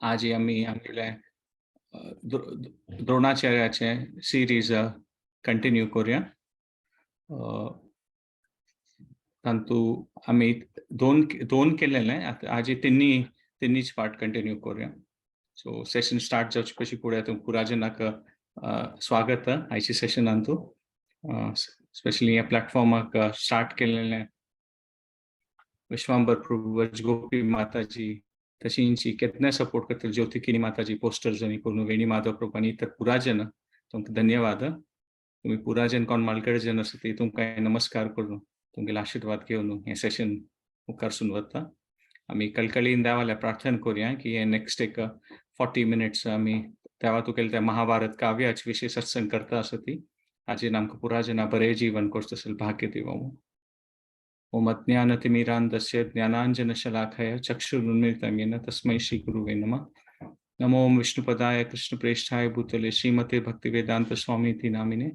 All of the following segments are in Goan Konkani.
आज आमी आमगेले द्रोणाचार्याचे सिरीज कंटिन्यू करूया. तांतू आमी दोन दोन केलेले, आतां आजी तिन्ही तिन्हीच पार्ट कंटिन्यू करूया. सो सेशन स्टार्ट जावचे पयलीं फुडें तुमकां पुराजनाक स्वागत आयच्या सेशनान. तूं स्पेशली ह्या प्लॅटफॉर्माक स्टार्ट केलेले विश्वांबर प्रभू, गोपी माताजी, तशींची केन्ना सपोर्ट करतले ज्योतिकिनी माताजी, पोस्टर्स आनी करून वेणी माधव प्रभू आनी इतर पुराजन, तुमकां धन्यवाद. तुमी पुराजन कोण मालकड जन आसा ती तुमकां नमस्कार करून तुमगेले आशिर्वाद घेवन हें सेशन मुखार वता. आमी कळकळीन देवाल्या प्रार्थना करूया की हे नेक्स्ट एक 40 मिनिट्स आमी देवा तुगेले त्या महाभारत काव्याचे विशय सत्संग करता आसा ती हाजेर आमकां पुराजना बरें जीवन करचो असेल भाग्य दिवो. ओम अज्ञानतिमिरान्धस्य ज्ञानाञ्जनशलाकया चक्षुरुन्मीलितं येन तस्मै श्रीगुरुवे नमः. नमो विष्णुपदाय कृष्णप्रेष्ठाय भूतले श्रीमते भक्तिवेदांत स्वामीति नामिने.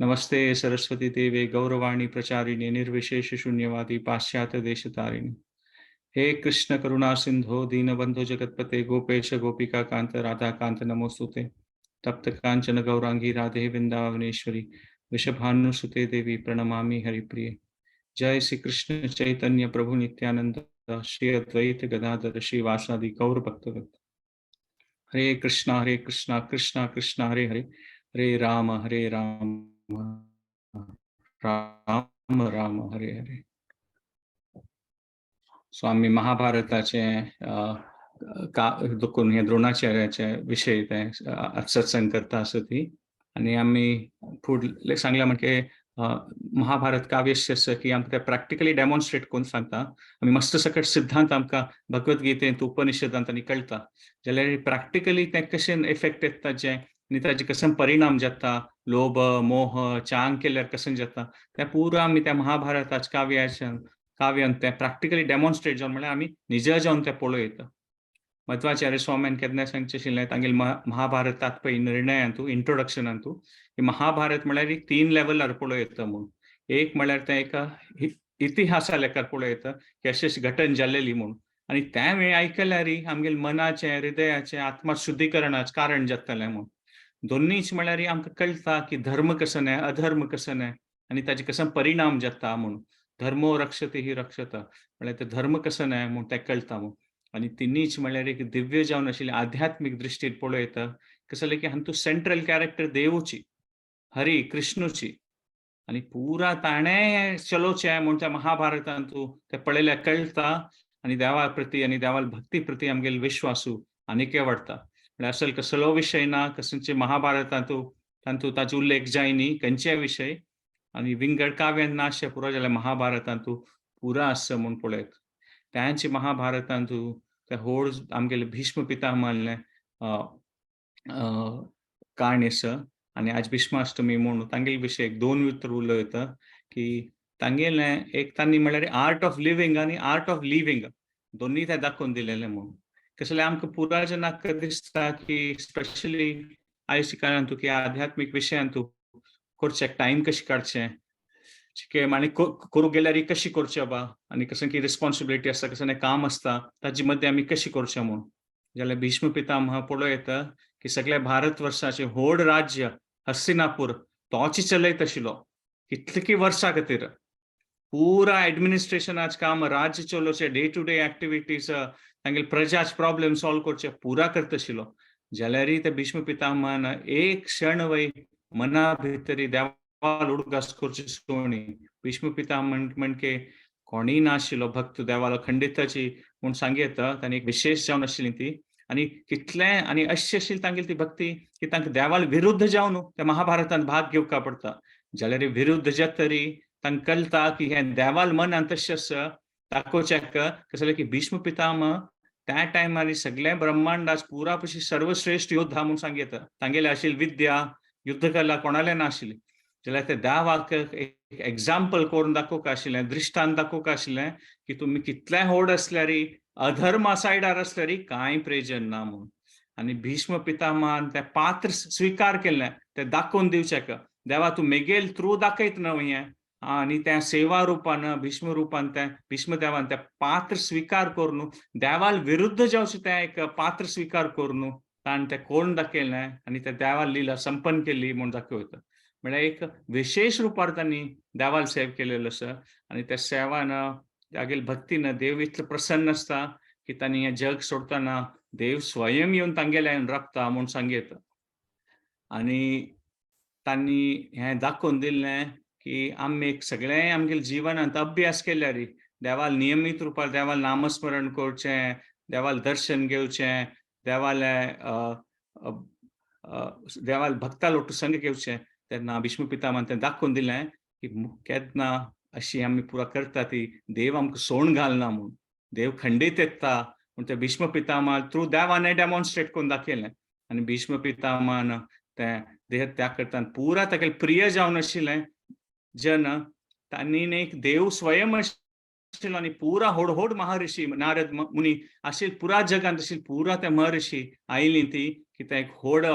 नमस्ते सरस्वती देवे गौरवाणी प्रचारिणे निर्विशेष शून्यवादी पाश्चात्य देशतारिणे. हे कृष्ण करुणा सिंधो दीनबंधो जगतपते गोपेश गोपिका कांत राधा कांत नमोस्तुते. तप्त कांचन गौरांगी राधे वृंदावनेश्वरी वृषभानुसुते देवी प्रणमामि हरिप्रिये. जय श्री कृष्ण चैतन्य प्रभु नित्यानंद श्री अद्वैत गदाधर श्रीवासादि गौर भक्तवृंद. हरे कृष्णा हरे कृष्णा कृष्णा कृष्णा हरे हरे, हरे राम हरे राम राम राम हरे हरे. सो आमी महाभारताचे का देखून हे द्रोणाचार्याचे विशय ते सत्संग करता आसा ती आनी आमी फुडले सांगल्या म्हणजे महाभारत काव्यस्य की आमकां ते प्रॅक्टिकली डेमॉन्स्ट्रेट करून सांगता. आमी मस्त सकट सिद्धांत आमकां भगवद्गीतेंत, उपनिषदांत आनी कळटा जाल्यार प्रॅक्टिकली तें कशें इफेक्ट येता जें आनी ताजे कशें परिणाम जाता, लोभ मोह चांग केल्यार कशें जाता, तें पुरा आमी त्या महाभारताच्या काव्याच्या काव्यान तें प्रॅक्टिकली डेमॉन्स्ट्रेट जावन, म्हणल्यार आमी निज जावन तें पळोवं येता. मध्वाचार्य स्वाम्यान केन्ना सांगचें आशिल्लें तांगेले महाभारत पळय निर्णयांतू, इंट्रोडक्शनांतू, की महाभारत म्हळ्यार एक तीन लेवलार पळोवं येता म्हूण. एक म्हळ्यार तें एका इतिहासा लेखार पळोवं येता की अशें अशें घटन जाल्लेली म्हूण आनी तें वेळ आयकल्यार आमगेले मनाचें, हृदयाचें, आत्मा शुद्धीकरणाचें कारण जातलें म्हूण. दोन्हीच म्हळ्यार आमकां कळटा की धर्म कसो न्हय, अधर्म कसो न्हय आनी ताजे कसो परिणाम जाता म्हूण. धर्मो रक्षति हि रक्षतः म्हळ्यार ते धर्म कसो न्हय म्हूण तें कळटा म्हूण. आनी तिनीच म्हळ्यार एक दिव्य जावन आशिल्ले आध्यात्मीक दृश्टीन पळोवं येता. कसं जालें की हातूंत सेंट्रल कॅरेक्टर देवूची, हरी कृष्णूची आनी पुरा ताणें चलोवचें म्हूण त्या महाभारतांतू तें पळयल्यार कळटा आनी देवा प्रती आनी देवा भक्ती प्रती आमगेले विश्वासू आनीकय वाडटा. म्हळ्यार असल कसलो विशय ना कसचे महाभारतांतू तांतू ताजो उल्लेख जायनी खंयचेय विशय आनी विंगड काव्यान नाशे पुरो जाल्यार महाभारतांतू पुरा आसा म्हूण पळयत. त्यांचे महाभारतांतू ते होड आमगेले भीष्म पितामहले काणी आसा आनी आज भीष्माष्टमी म्हूण तांगेले विशय एक दोन उतर उलयता की तांगेले एक तांणी म्हळ्यार आर्ट ऑफ लिव्हींग आनी आर्ट ऑफ लिव्हींग दोन्ही ते दाखोवन दिलेले म्हूण. कसले आमकां पुरा जनाक दिसता की स्पेशली आयज काळांतू की आध्यात्मीक विशयांतू करचे टायम कशें काडचें आनी करूंक गेल्यार कशी करचें बा आनी कसं की रिस्पॉन्सिबिलिटी आसता, कसं काम आसता, ताजे मदें आमी कशी करचें म्हूण. जाल्यार भीष्म पितामह पळोवं येता की सगळ्या भारत वर्षाचे व्हड राज्य हस्तिनापूर तोच चलयत आशिल्लो कितलीं वर्सां खातीर. पुरा एडमिनिस्ट्रेशनाच काम, राज्य चलोवचें, डे टू डे एक्टिविटीज, तांगेले प्रजाच प्रॉब्लेम सॉल्व करचे पुरा करता आशिल्लो. जाल्यारय ते भीष्म पितामहान एक क्षण वय मना भितरी देवाल उडगास करची सोडली. भीष्म पितामह म्हणके कोणीय नाशिल्लो भक्त देवालो खंडिताची म्हूण सांगयता. तांणी एक विशेष जावन आशिल्ली ती आनी कितलें आनी अशी आशिल्ली तांगेली ती भक्ती की तांकां देवाल विरुद्ध जावन त्या महाभारतान भाग घेवका पडटा. जाल्यार विरुद्ध जात तरी तांकां कळटा की हें देवाल मनान तशें आसा दाखोवच्याक. कसलें की भीष्म पितामह त्या टायमार सगळ्या ब्रह्मांडाच पुरा पशी सर्वश्रेष्ठ योद्धा म्हूण सांगयता. तांगेली आशिल्ली विद्या, युद्धकला कोणाले नाशिल्ली. जाल्यार ते देवाक एक एग्जाम्पल करून दाखोवंक आशिल्लें, दृश्टांत दाखोवंक आशिल्लें की तुमी कितलेय व्हड आसल्यारय, अधर्मा सायडार आसल्यारय कांय प्रयोजन ना म्हूण. आनी भीष्म पितामहान तें पात्र स्विकार केल्लें तें दाखोवन दिवचें, देवा तूं मेगेल थ्रू दाखयत न्हय हें. आनी त्या सेवा रुपान, भीष्म रुपान, त्या भीष्मदेवान त्या पात्र स्वीकार करून, देवाल विरुद्ध जावचे त्या एक पात्र स्वीकार करून ताणें तें कोण दाखयलें आनी त्या देवाल लिला संपन्न केली म्हूण दाखयता. म्हळ्यार एक विशेश रुपार तांणी देवाल सेव केलेलो आसा आनी त्या सेवान, तागेले भक्तीन देव इतलो प्रसन्न आसता की तांणी हें जग सोडटना देव स्वयं येवन तांगेले येवन राबता म्हूण सांगयता. आनी तांणी हें दाखोवन दिल्लें की आमी एक सगळें आमगेले जिवनांत अभ्यास केल्यार, देवाल नियमीत रुपार देवाल नामस्मरण करचें, देवाल दर्शन घेवचें, देवाले देवाल भक्ता लोटू संग घेवचें, तेन्ना भीष्म पितामहान तें दाखोवन दिलें की केन्ना अशी आमी पुरा करता ती देव आमकां सोण घालना म्हूण, देव खंडीत येता म्हूण ते भीष्म पितामहा थ्रू देवान डेमॉन्स्ट्रेट करून दाखयलें. आनी भीष्म पितामहान तें देह त्याग करतना पुरा तागेलें प्रिय जावन आशिल्लें जन तांणी एक देव स्वयं आशिल्लो आनी पुरा होड होड महर्षी नारद मुनी आशिल्ले पुरा जगांत आशिल्ले पुरा ते महर्षी आयली ती की ते एक होड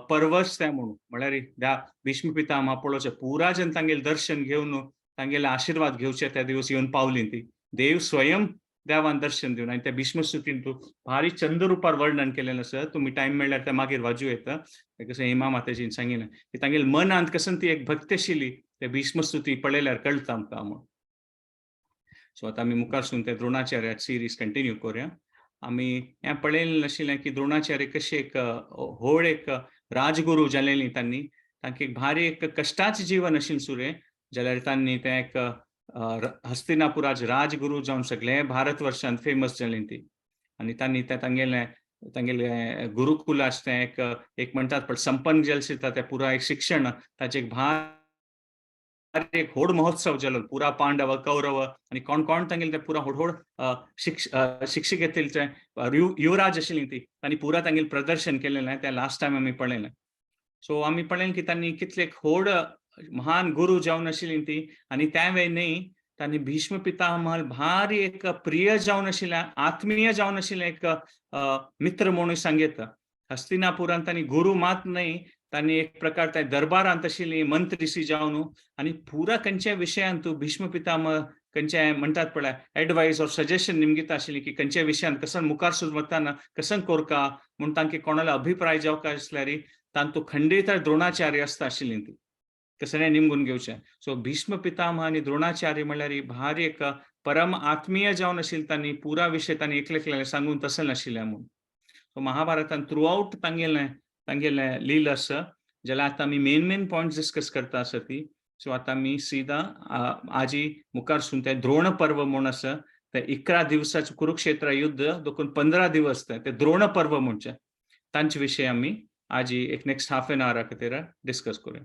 पर्वच तें म्हणून, म्हळ्यार त्या भीष्म पितामहा पळोवचें पुरा जन तांगेलें दर्शन घेवन तांगेले आशिर्वाद घेवचे त्या दिवस येवन पावली ती देव स्वयं देवान दर्शन दिवन. आनी त्या भीष्म स्तुतीन तूं भारी चंद रुपार वर्णन केलेलें आसा, तुमी टायम मेळ्ळ्यार तें मागीर वाजू येता. तें कशें हेमा माताजीन सांगिल्लें की तांगेले मनांत कसन ती एक भक्ती आशिल्ली, ते भीष्म स्तुती पळयल्यार कळटा आमकां म्हूण. सो आतां आमी मुखार सून ते द्रोणाचार्य सिरीज कंटिन्यू करुया. आमी हें पळयलें नाशिल्लें की द्रोणाचार्य कशें एक व्हड एक राजगुरू जालेली, तांणी तांकां एक भारी एक कश्टाचें जीवन आशिल्लें सुरें, जाल्यार तांणी तें एक हस्तिनापुराचे राजगुरू जावन सगळे भारतवर्षांत फेमस जाली ती. आनी तांणी तें तांगेलें तांगेलें गुरुकुलाच तें एक एक म्हणटात पण संपन्न जालें तें पुरा एक शिक्षण ताचें एक भारी एक व्हड महोत्सव जालो. पुरा पांडव कौरव आनी कोण कोण तांगेले ते पुरा व्हड व्हड शिक्षक घेतिल्ले युवराज आशिल्ली ती तांणी पुरा तांगेलें प्रदर्शन केलेलें तें लास्ट टायम आमी पळयलें. सो आमी पळयलें की तांणी कितले व्हड महान गुरु जावन आशिल्ली ती आनी त्या वेळ न्ही तांणी भीष्म पितामह भारी एक प्रिय जावन आशिल्लें, आत्मीय जावन आशिल्लें एक मित्र म्हणून सांगता. हस्तिनापुरांत तांणी गुरु मात न्हय, तांणी एक प्रकार त्या दरबारांत आशिल्ली मंत्रीसी जावन आनी पुरा खंयच्या विशयांत भीष्म पितामह खंयचे म्हणटात पळय एडवायस ऑर सजेशन निमगिता आशिल्ली की खंयच्या विशयांत कसं मुखार सून वतना कसं कोरका म्हूण तांकां कोणालो अभिप्राय जावका आसल्यार तांतू खंडीत द्रोणाचार्य आसता आशिल्ली ती कसं निमगून घेवचें. सो भीष्म पितामह आनी द्रोणाचार्य म्हणल्यार भारी एक परम आत्मीय जावन आशिल्ले, तांणी पुरा विशय तांणी एकले एकल्याक सांगून तसलें नाशिल्लें म्हूण. सो महाभारतान थ्रू आउट तांगेलें तांगेलें लील आसा, जाल्यार आतां आमी मेन मेन पॉयंट्स डिस्कस करता आसा ती. सो आतां आमी सीधा आजी मुखार सून तें द्रोण पर्व म्हूण आसा, ते 11 दिवसाचें कुरुक्षेत्र युद्ध देखून 15 दिवस ते द्रोण पर्व म्हणचें तांचे विशय आमी आजी एक नेक्स्ट हाफ एन आवरा खातीर डिस्कस करूया.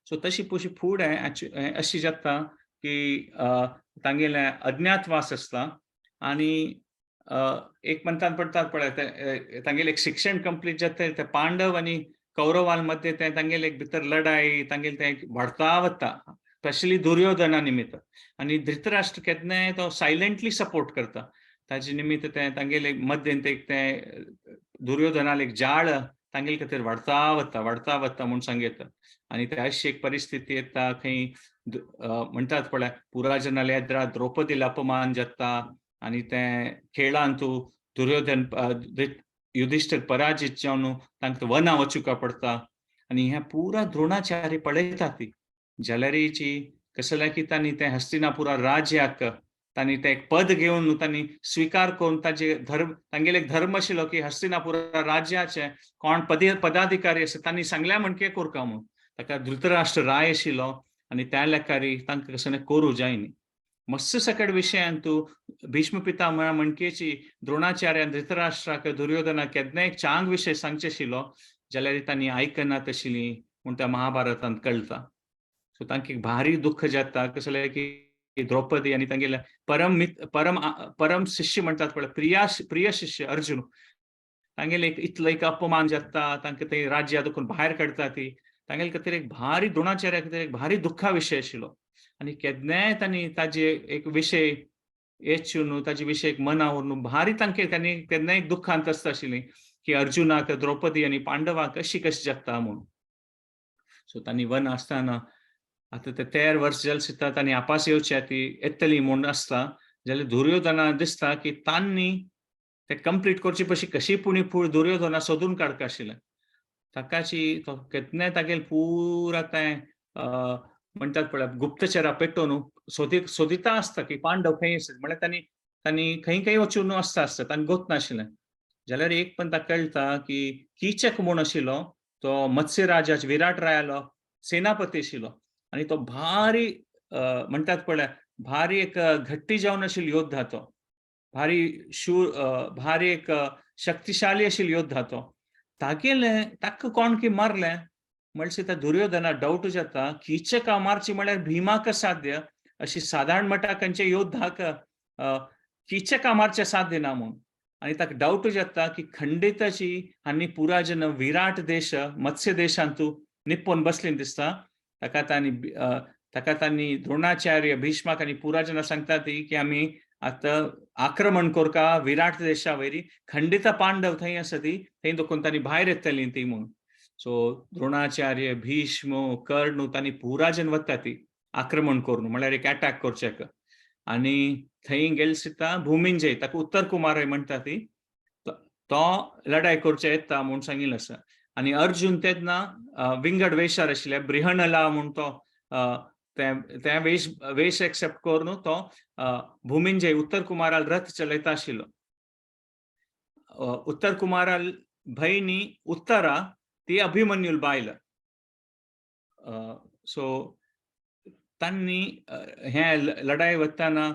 सो तशी पुशी फुडें अशी जाता की तांगेलें अज्ञातवास आसता आनी एक म्हणटात पडटात पळय तांगेलें एक शिक्षण कंप्लीट जाता ते पांडव आनी कौरवां मध्ये ते तांगेले एक भितर लढाई तांगेले ते वाडता वता, स्पेशली दुर्योधना निमित्त. आनी धृतराष्ट्र केन्नाय तो सायलेंटली सपोर्ट करता, ताजे निमित्त ते तांगेले मध्येन ते दुर्योधनाले एक जाळ तांगेले खातीर वाडता वता वाडता वता म्हूण सांगता. आनी ते अशी एक परिस्थिती येता खंय म्हणटात पळय पुराजनाले येद्रा द्रौपदीला अपमान जाता आनी ते खेळांत दुर्योधन युधिष्ठिर पराजित जावन तांकां वना वचुका पडटा. आनी हें पुरा द्रोणाचार्य पळयता ती जाल्यारीची कसल्या की तांणी तें हस्तिनापुरा राज्याक तांणी तें एक पद घेवन तांणी स्विकार करून ताजे धर्म तांगेले एक धर्म आशिल्लो की हस्तिनापुरा राज्याचे कोण पदाधिकारी आसा तांणी सांगल्या म्हणके कोरका म्हूण. ताका धृतराष्ट्र राय आशिल्लो आनी त्या लेखारी तांकां कसं करूं जायनी. मस्त सकट विशयान तूं भीष्म पितामह म्हणकेची द्रोणाचार्यान धृतराष्ट्राक दुर्योधनाक केन्ना एक चांग विशय सांगचे आशिल्लो जाल्यार तांणी आयकनात आशिल्ली म्हूण त्या महाभारतांत कळटा. सो तांकां एक भारी दुख्ख जाता कसलें की द्रौपदी आनी तांगेले परम मित्र परम परम शिष्य म्हणटात पळय प्रिय शिष्य अर्जुन तांगेले एक इतलो एक अपमान जाता, तांकां ते राज्या दुखून भायर काडटा ती तांगेले खातीर एक भारी द्रोणाचार्या खातीर एक भारी दुख्खा विशय आशिल्लो. आनी केन्नाय तांणी ताजे एक विशय येचू न्हू ताजे विशय एक मना व्हरून भारी तांकां तांणी केन्नाय एक दुख्खांत आसता आशिल्ली की अर्जुनाक द्रौपदी आनी पांडवाक कशी कशी जाता म्हूण. सो तांणी वन आसतना आतां ते 13 वर्स जाले सितात आनी आपास येवचे ती येतली म्हूण आसता जाल्यार दुर्योधना दिसता की तांणी ते कंप्लीट करचे पशी कशी पुणी पूण दुर्योधना सोदून काडका आशिल्लें. ताकाची तो केन्नाय तागेल पुरा तें म्हणटात पळय गुप्तचरा पेटोवन सोदी सोदिता आसता की पांडव खंय आसत. म्हळ्यार तांणी तांणी खंय खंय वचून आसता आसता तांकां गोत नाशिल्लें. जाल्यार एक पण ताका कळटा की किचक म्हूण आशिल्लो तो मत्स्य राजाच विराट रायालो सेनापती आशिल्लो आनी तो भारी, म्हणटात पळय, भारी एक घट्टी जावन आशिल्लो योद्धा तो, भारी शूर, भारी एक शक्तिशाली आशिल्लो योद्धा तो. तागेले ताका कोण की मारलें म्हणल्यार त्या दुर्योधना डावट जाता. किचका मारची म्हळ्यार भीमाक साध्य, अशी साधारण मटा खंयच्या योद्धाक किचका मारचें साध्य ना म्हूण. आनी ताका डावट जाता की खंडिताची आनी पुरा जन विराट देश मत्स्य देशांतू निप्पोन बसली दिसता. ताका तांणी द्रोणाचार्य भीष्माक आनी पुरा जना सांगता ती की आमी आतां आक्रमण करका विराट देशा वयरी, खंडित पांडव थंय आसा ती थंय दोकून तांणी भायर येतली ती म्हूण. सो द्रोणाचार्य, भीष्म, कर्ण तांणी पुरा जन वता ती आक्रमण करून, म्हळ्यार एक अटॅक करचेक. आनी थंय गेले सिता भूमिंजय, ताका उत्तर कुमार म्हणटा ती, तो लढाय करचे येता म्हूण सांगिल्लें आसा. आनी अर्जुन तेन्ना विंगड वेशार आशिल्ले, बृहणला म्हूण तो ते वेश वेश एक्सेप्ट करून तो भूमिंजय उत्तर कुमाराल रथ चलयता आशिल्लो. उत्तर कुमाराल भयणी उत्तरा ती अभिमन्युल बायल. सो तांणी हे लढाई वताना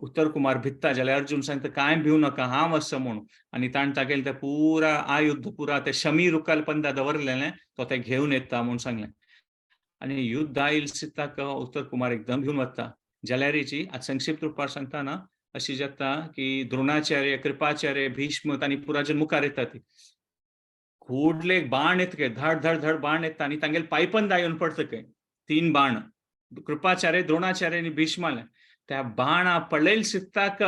उत्तर कुमार भित्ता जाल्यार अर्जुन सांगता, कांय भिवू नाका, हांव आसा म्हूण. आनी ताणें तागेलें तें पुरा आयुध, पुरा ते शमी रुखाल पंदा दवरलेलें, तो तें घेवन येता म्हूण सांगलें. आनी युद्ध आयल सिताक उत्तर कुमार एकदम घेवन वता. जाल्यारीची आतां संक्षिप्त रुपार सांगतना अशी जाता की द्रोणाचार्य, कृपाचार्य, भीष्म तांणी पुराजन मुखार येता ती ಕೂಡ್ಲೆ बाण येता काय, धड धड धड बाण येता आनी तांगेले पायपंदा येवन पडटा काय, तीन बाण कृपाचार्य, द्रोणाचार्य आनी भीष्माले. त्या बाणा पळयल सित्ताक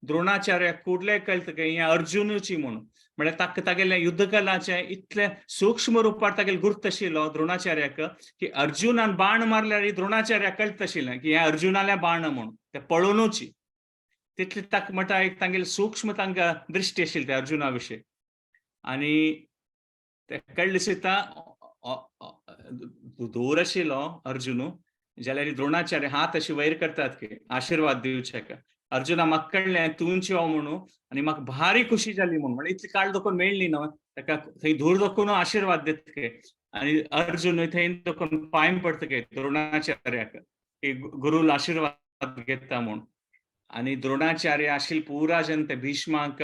द्रोणाचार्य ಕೂಡ್ಲೆ कळटा काय हें अर्जुनूची म्हणून. म्हळ्यार ताका तागेलें युद्धकलाचें इतलें सूक्ष्म रुपार तागेले गुर्त आशिल्लो द्रोणाचार्याक की अर्जुनान बाण मारल्यार द्रोणाचार्याक कळटा आशिल्लें की हें अर्जुनालें बाण म्हणून तें पळोवनूच. तितली ताका म्हणटा एक तांगेली सूक्ष्म तांकां दृश्टी आशिल्ली त्या अर्जुना विशीं. आनी ते कळ्ळें सुद्दां दूर आशिल्लो अर्जुन जाल्यार द्रोणाचार्य हात अशी वयर करतात की आशिर्वाद दिवचे. अर्जुना, म्हाका कळ्ळें तूंच यो म्हणून आनी म्हाका भारी खुशी जाली म्हणून. म्हणल्यार इतली काळ दाखोवन मेळ्ळी न्हय ताका, थंय दूर दाखोवन आशिर्वाद दिता. आनी अर्जुन थंय दाखोवन पांय पडटा की द्रोणाचार्याक की गुरुल आशिर्वाद घेता म्हूण. आनी द्रोणाचार्य आशिल्ले पुरा जन ते भीष्माक,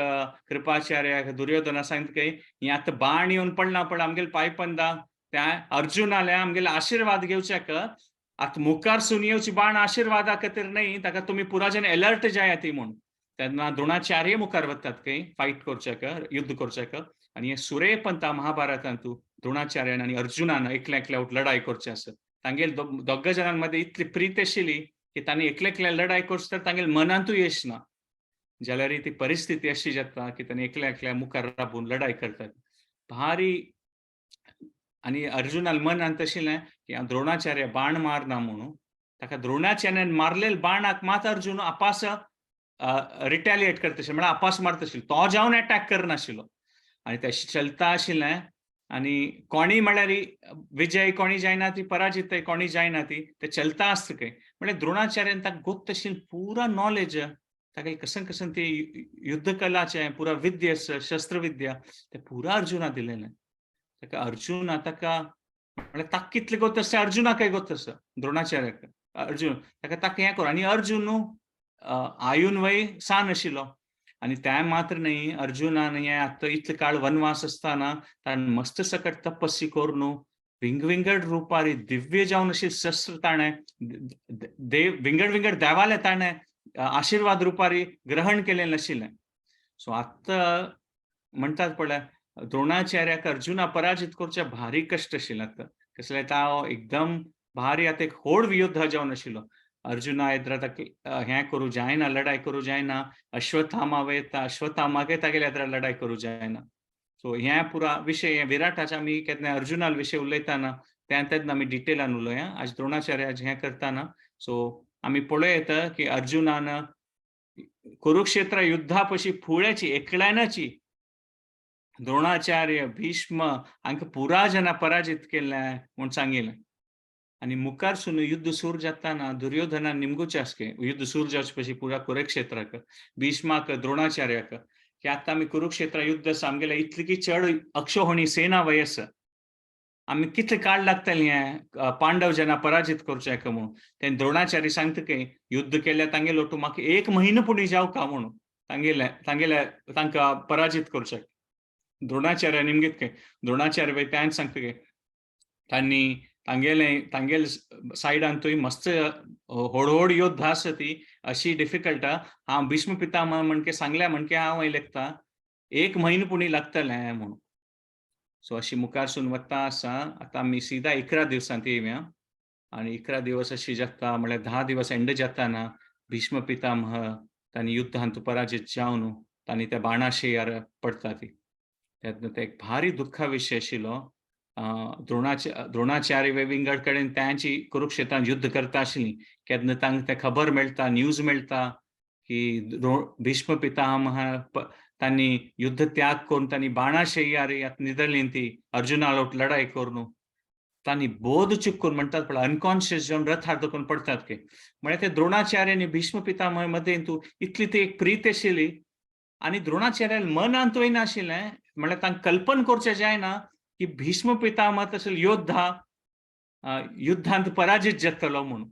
कृपाचार्याक, दुर्योधना सांगता की हे आतां बाण येवन पडला पड आमगेले पांयपंदा, त्या अर्जुनाले आमगेले आशिर्वाद घेवच्याक आतां मुखार सून येवची बाण आशिर्वादा खातीर न्हय, ताका तुमी पुरा जन एलर्ट जायात म्हूण. तेन्ना द्रोणाचार्य मुखार वतात खंय फायट करच्याक, युद्ध करच्याक. आनी हे सुरेपंता महाभारतांतू द्रोणाचार्यान आनी अर्जुनान एकल्या एकल्या लढाई करचे आसा. तांगेल दोग जणांमध्ये इतली प्रीत आशिल्ली की तांणी एकले एकल्या लढाई करचे तर तांगेल मनांतूय येश ना. जाल्यार ती परिस्थिती अशी जाता की तांणी एकल्या एकल्या मुखार राबून लढाई करतात भारी. आनी अर्जुनाल मनांत आशिल्लें की द्रोणाचार्य बाण मारना म्हणून. ताका द्रोणाचार्यान मारलेले बाणाक मात अर्जुन आपास रिटेलिएट करता आशिल्लो, म्हळ्यार आपास मारता आशिल्लो, तो जावन एटॅक करनाशिल्लो. आनी तें चलता आशिल्लें आनी कोणी म्हळ्यार विजय कोणी जायना ती, पराजित कोणी जायना ती, ते चलता आसता खंय. म्हळ्यार द्रोणाचार्यान ताका गोत्त आशिल्लें पुरा नॉलेज ताका, कसन कसन ती युद्धकलाचें पुरा विद्या, शस्त्रविद्या ते पुरा अर्जुना दिलेलें ताका. अर्जुना ताका म्हळ्यार ताका कितलें गोत्त आसा, अर्जुनाकय गोत्त आसा द्रोणाचार्याक. अर्जुन ताका ताका हें कर. आनी अर्जुन आयून वय सान आशिल्लो. आनी तें मात्र न्हय, अर्जुनान हें आतां इतले काळ वनवास आसतना ताणें मस्त सकट तपस्वी करून विंग विंगड रुपारी दिव्य जावन अशी शस्त्र ताणें देव विंगड विंगड देवाले ताणें आशिर्वाद रुपारी ग्रहण केलें आशिल्लें. सो आतां म्हणटात पळय, द्रोणाचार्याक अर्जुना पराजित करचे भारी कश्ट आशिल्लें आतां. कसलें तो एकदम भारी आतां एक व्हड योद्धा जावन आशिल्लो. अर्जुना येद्रा ताका हें करूं जायना, लढाई करूं जायना. अश्वत्थामा वयता, अश्वत्थामाकय तागेले येद्रा लढाई करूं जायना. सो हें पुरा विशय हे विराटाचे आमी केन्ना अर्जुनाल विशय उलयतना. त्या तेन्ना आमी डिटेलान उलोवया. आज द्रोणाचार्य आज हें करताना, सो आमी पळोवं येता की अर्जुनान कुरुक्षेत्र युद्धा पशी फुळ्याची एकल्यानाची द्रोणाचार्य, भीष्म हांकां पुरा जना पराजित केल्ले म्हूण सांगिल्लें. आनी मुखार सून युद्ध सुरू जाताना दुर्योधनान निमगुचे आसके युद्ध सुरू जावचे पशी पुरा कुरुक्षेत्राक, भीष्माक, द्रोणाचार्याक की आतां आमी कुरुक्षेत्र युद्ध आसा, आमगेले इतली की चड अक्षोहिणी सेना वयस, आमी कितले काळ लागतले हें पांडव जना पराजित करचे म्हणून. ते द्रोणाचार्य सांगता की युद्ध केल्यार तांगेलो तूं म्हाका एक म्हयनो पुणी जावका म्हणून तांगेले तांगेले तांकां पराजित करचे. द्रोणाचार्य निमगीत के द्रोणाचार्य बाई त्यान सांगता की तांणी तांगेले तांगेले सायडान थंय मस्त व्हड व्हड योद्धा आसा, ती अशी डिफिकल्ट. हांव भीष्म पितामह म्हणके सांगल्या म्हणके हांव लेखता एक म्हयनो पुणी लागतलें म्हणून. सो अशी मुखारसून वता आसा. आतां आमी सीधा 11 दिवसांत येवया आनी 11 दिवस अशी जाता, म्हळ्यार 10 दिवस एंड जाताना भीष्म पितामह तांणी युद्धांत पराजित जावन तांणी त्या बाणाशेयार पडटा ती. तेन्ना ते एक भारी दुख्खा विशय आशिल्लो. द्रोणाचार्य विंगड कडेन तांची कुरुक्षेत्रांत युद्ध करता आशिल्ली. केन्ना तांकां तें खबर मेळटा, न्यूज मेळटा की भीष्म पितामह तांणी युद्ध त्याग करून तांणी बाणाशय्यार निदली ती अर्जुना लढाई करून तांणी बोध चुकून म्हणटात पळय, अनकॉन्शियस जावन रथार दखून पडटात की. म्हळ्यार ते द्रोणाचार्य आनी भीष्म पितामह मदें तूं इतली ती एक प्रीत आशिल्ली आनी द्रोणाचार्यान मनांतूय नाशिल्लें, म्हळ्यार तांकां कल्पन करचें जायना की भीष्म पितामह तसो योद्धा युद्धांत पराजित जातलो म्हणून.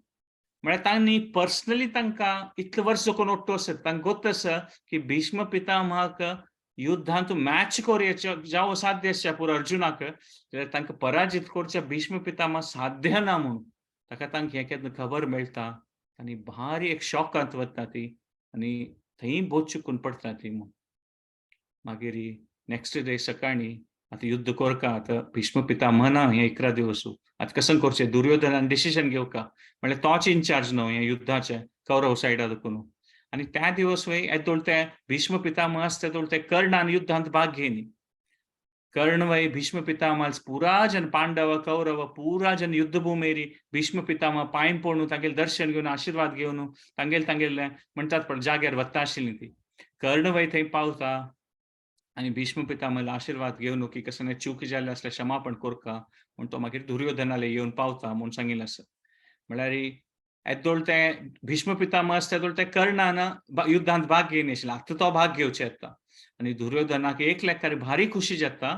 म्हळ्यार तांणी पर्सनली तांकां इतले वर्स कोण ओट्टो आसत, तांकां गोत आसा की भीष्म पितामहाक युद्धांत मॅच कोरयाचे जावं साध्य आसच्या पुरो अर्जुनाक, जाल्यार तांकां पराजित करच्या भीष्म पितामह साध्य ना म्हणून. ताका तांकां हें केन्ना खबर मेळटा आनी भारी एक शॉकांत वता ती आनी थंय बोध चुकून पडटा ती म्हूण. मागीर नेक्स्ट डे सकाळीं आतां युद्ध कोरका, आतां भीष्म पितामह ना हे 11 दिवस, आतां कसं करचें? दुर्योधनान डिसिजन घेवका, म्हळ्यार तोच इन्चार्ज न्हू हें युद्धाचें कौरव सायडा देखून. आनी त्या दिवस वय येदोळ ते भीष्म पितामह आसता तेदोळ ते कर्णान युद्धांत भाग घेयनी. कर्ण वय भीष्म पितामह पुरा जन पांडव कौरव पुरा जन युद्धभूमेरी भीष्म पितामह पांय पडून तांगेले दर्शन घेवन आशिर्वाद घेवन तांगेले तांगेले म्हणटात पळय जाग्यार वता आशिल्ली ती. कर्ण वय थंय पावता आनी भीष्म पितामह आशिर्वाद घेवन की कसं चूक जाल्ले आसल्यार क्षमापण कोरका म्हूण तो मागीर दुर्योधनाले येवन पावता म्हूण सांगिल्लें आसा. म्हळ्यार येदोळ ते भीष्म पितामह आसता तेदोळ ते कर्णान युद्धांत भाग घेयन आशिल्ले, आतां तो भाग घेवचे येता आनी दुर्योधनाक एक लेखार भारी खुशी जाता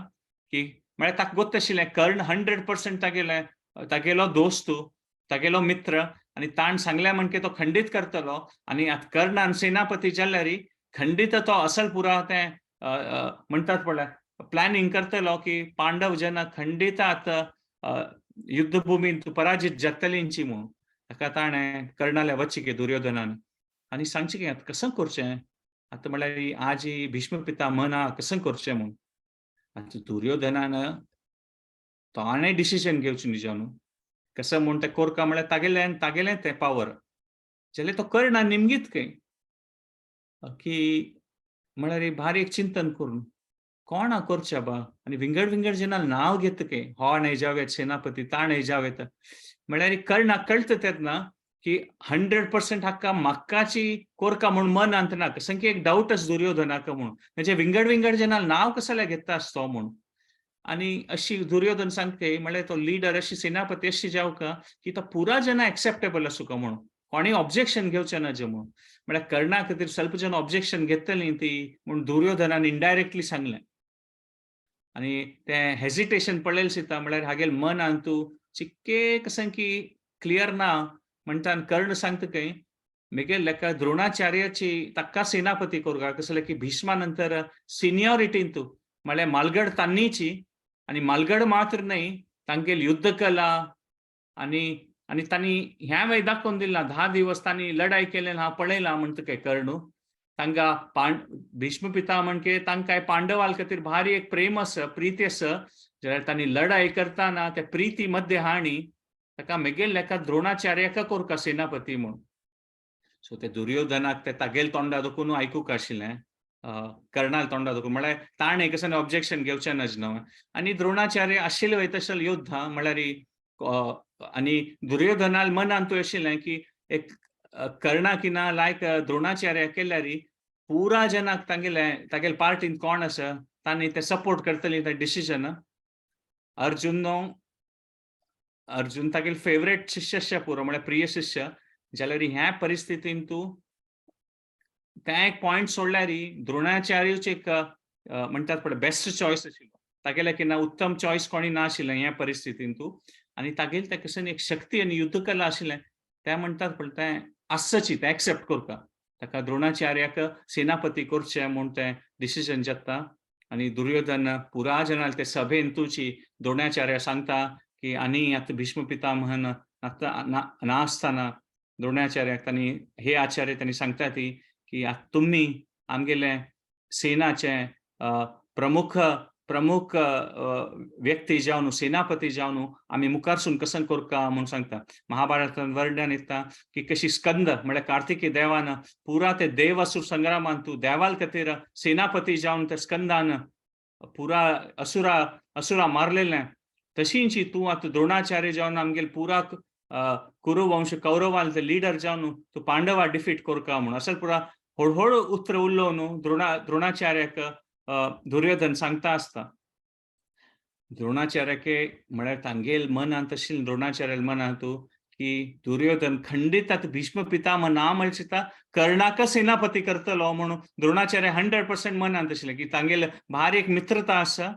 की म्हळ्यार ताका गोत आशिल्लें कर्ण 100% तागेले तागेलो दोस्त, तागेलो मित्र आनी ताण सांगल्या म्हणके तो खंडीत करतलो. आनी आतां कर्णान सेनापती जाल्यार खंडीत तो असल पुरा तें म्हणटात पळय प्लॅनिंग करतलो की पांडव जेन्ना खंडीत आतां युद्धभूमींत पराजित जातलींची म्हणून. ताका ताणें कर्णाल्या वच्ची की दुर्योधनान आनी सांगचें की आतां कसं करचें आतां, म्हळ्यार आजी भीष्म पितामह ना, कसं करचें म्हूण. आतां दुर्योधनान ताणें डिसिजन घेवचें न्ही न्हू, कसं म्हूण तें कोरका, म्हळ्यार तागेलें तागेलें तें पावर. जाल्यार तो कर्णा निमगीत खंय की म्हळ्यार भारी एक चिंतन करून कोणा करच्या बा आनी विंगड विंगड जेन्ना नांव घेत की हो न्हय जावं येत सेनापती, ता न्हय जावं येता. म्हळ्यार कर्णाक कळटा तेन्ना की 100% हाका म्हाकाची कोरका म्हूण मनांत ना, कसं की एक डावट आसा दुर्योधनाक म्हूण, म्हणजे विंगड विंगड जेन्ना नांव कसले घेता आसतो म्हूण. आनी अशी दुर्योधन सांगता, म्हळ्यार तो लिडर अशी सेनापती अशी जावका की तो पुरा जना एक्सेप्टेबल आसूका म्हणून, कोणी ऑब्जेक्शन घेवचें ना जे म्हणून. म्हळ्यार कर्णा खातीर स्वल्प जन ऑब्जेक्शन घेतली ती म्हूण दुर्योधनान इनडायरेक्टली सांगलें. आनी तें हेजिटेशन पळयलें दिसता, म्हळ्यार हागेल मनान तूं चिक्के कसं की क्लियर ना म्हणटा. कर्ण सांगता खंय मेगेल लेका द्रोणाचार्याची ताका सेनापती करूंक, कसलें की भीष्मा नंतर सिनियरिटीन तूं, म्हळ्यार मालगड तान्नीची आनी मालगड मात्र न्हय, तांगेल युद्धकला आनी आनी तांणी ह्या वेळ दाखोवन दिला, 10 दिवस तांणी लढाई केले हांव पळयला म्हणटा काय कर्ण. तांकां भीष्म पिता म्हणके तांकां पांडवाल खातीर भारी एक प्रेम आसा, प्रीती आसा. जाल्यार तांणी लढाई करताना त्या प्रीती मध्ये हाणी ताका मेगेल लेखा द्रोणाचार्याका कोरका सेनापती म्हूण. सो ते दुर्योधनाक ते तागेल तोंडा दुखून आयकूंक आशिल्लें, कर्णाल तोंडा दुखून, म्हळ्यार ताणें कसं ऑब्जेक्शन घेवचें नाज न्हू. आनी द्रोणाचार्य आशिल्ले वय तशे योद्धा, म्हळ्यार आनी दुर्योधनाल मनान तूं आशिल्लें की एक कर्णा किना लायक द्रोणाचार्य केल्यारी पुरा जनाक तांगेले तागेले पार्टीन कोण आसा तांणी ते सपोर्ट करतली ते डिसिजन. अर्जुन अर्जुन तागेले फेवरेट शिष्य पुरो, म्हळ्यार प्रिय शिष्य जाल्यार ह्या परिस्थितीन तूं तें एक पॉयंट सोडल्यार द्रोणाचार्यूच एक म्हणटात पळय बेस्ट चॉयस आशिल्लो. तागेले किना उत्तम चॉयस कोणी ना आशिल्लें ह्या परिस्थितीन तूं. आनी तागेले ते कशें एक शक्ती आनी युद्धकला आशिल्लें तें म्हणटात पळय तें आसची तें एक्सेप्ट करता. ताका द्रोणाचार्याक सेनापती करचें म्हूण तें डिसिजन जाता. आनी दुर्योधन पुरा जनाल ते सभेन तुची द्रोणाचार्य सांगता की आनी आतां भीष्म पितामहन आतां ना आसतना द्रोणाचार्याक तांणी हे आचार्य तांणी सांगता ती की आतां तुमी आमगेले सेनाचे प्रमुख प्रमुख व्यक्ती जावन सेनापती जावन आमी मुखारसून कसन करका म्हूण सांगता. महाभारतान वर्णन येता की कशी स्कंद म्हळ्यार कार्तिकी देवान पुरा ते देव असुर संग्रामान तूं देवाल खातीर सेनापती जावन ते स्कंदान पुरा असुरा असुरा मारलेलें, तशींची तूं आतां द्रोणाचार्य जावन आमगेले पुरा कुरुवंश कौरवाल ते लिडर जावन तूं पांडवा डिफीट करका म्हूण अशें पुरा हळूहळू उतर उलोवन द्रोणाचार्याक दुर्योधन सांगता आसता. द्रोणाचार्याके म्हळ्यार तांगेल मनांत आशिल्लें द्रोणाचार्याल मनांत की दुर्योधन खंडीत आतां भीष्म पितामह ना म्हणचिता कर्णाक सेनापती करतलो म्हणून द्रोणाचार्य 100% मनांत आशिल्लें की तांगेल भारी एक मित्रता आसा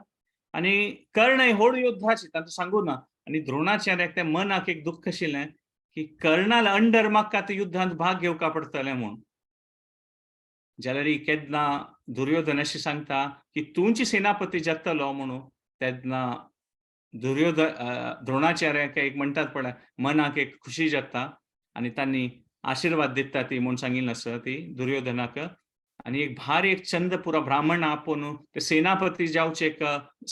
आनी कर्ण होड योद्धाची तांकां सांगू ना. आनी द्रोणाचार्याक त्या मनाक एक दुख्ख आशिल्लें की कर्णाल अंडर म्हाका आतां युद्धांत भाग घेवका पडटलें म्हूण. जाल्यार केन्ना दुर्योधन अशें सांगता की तूंची सेनापती जातलो म्हणून तेन्ना दुर्योधन द्रोणाचार्याक एक म्हणटात पळय मनाक एक खुशी जाता आनी तांणी आशिर्वाद दिता ती म्हूण सांगिल्लें आसा ती दुर्योधनाक. आनी एक भारी एक चंद पुरा ब्राह्मण आपोवन ते सेनापती जावचे एक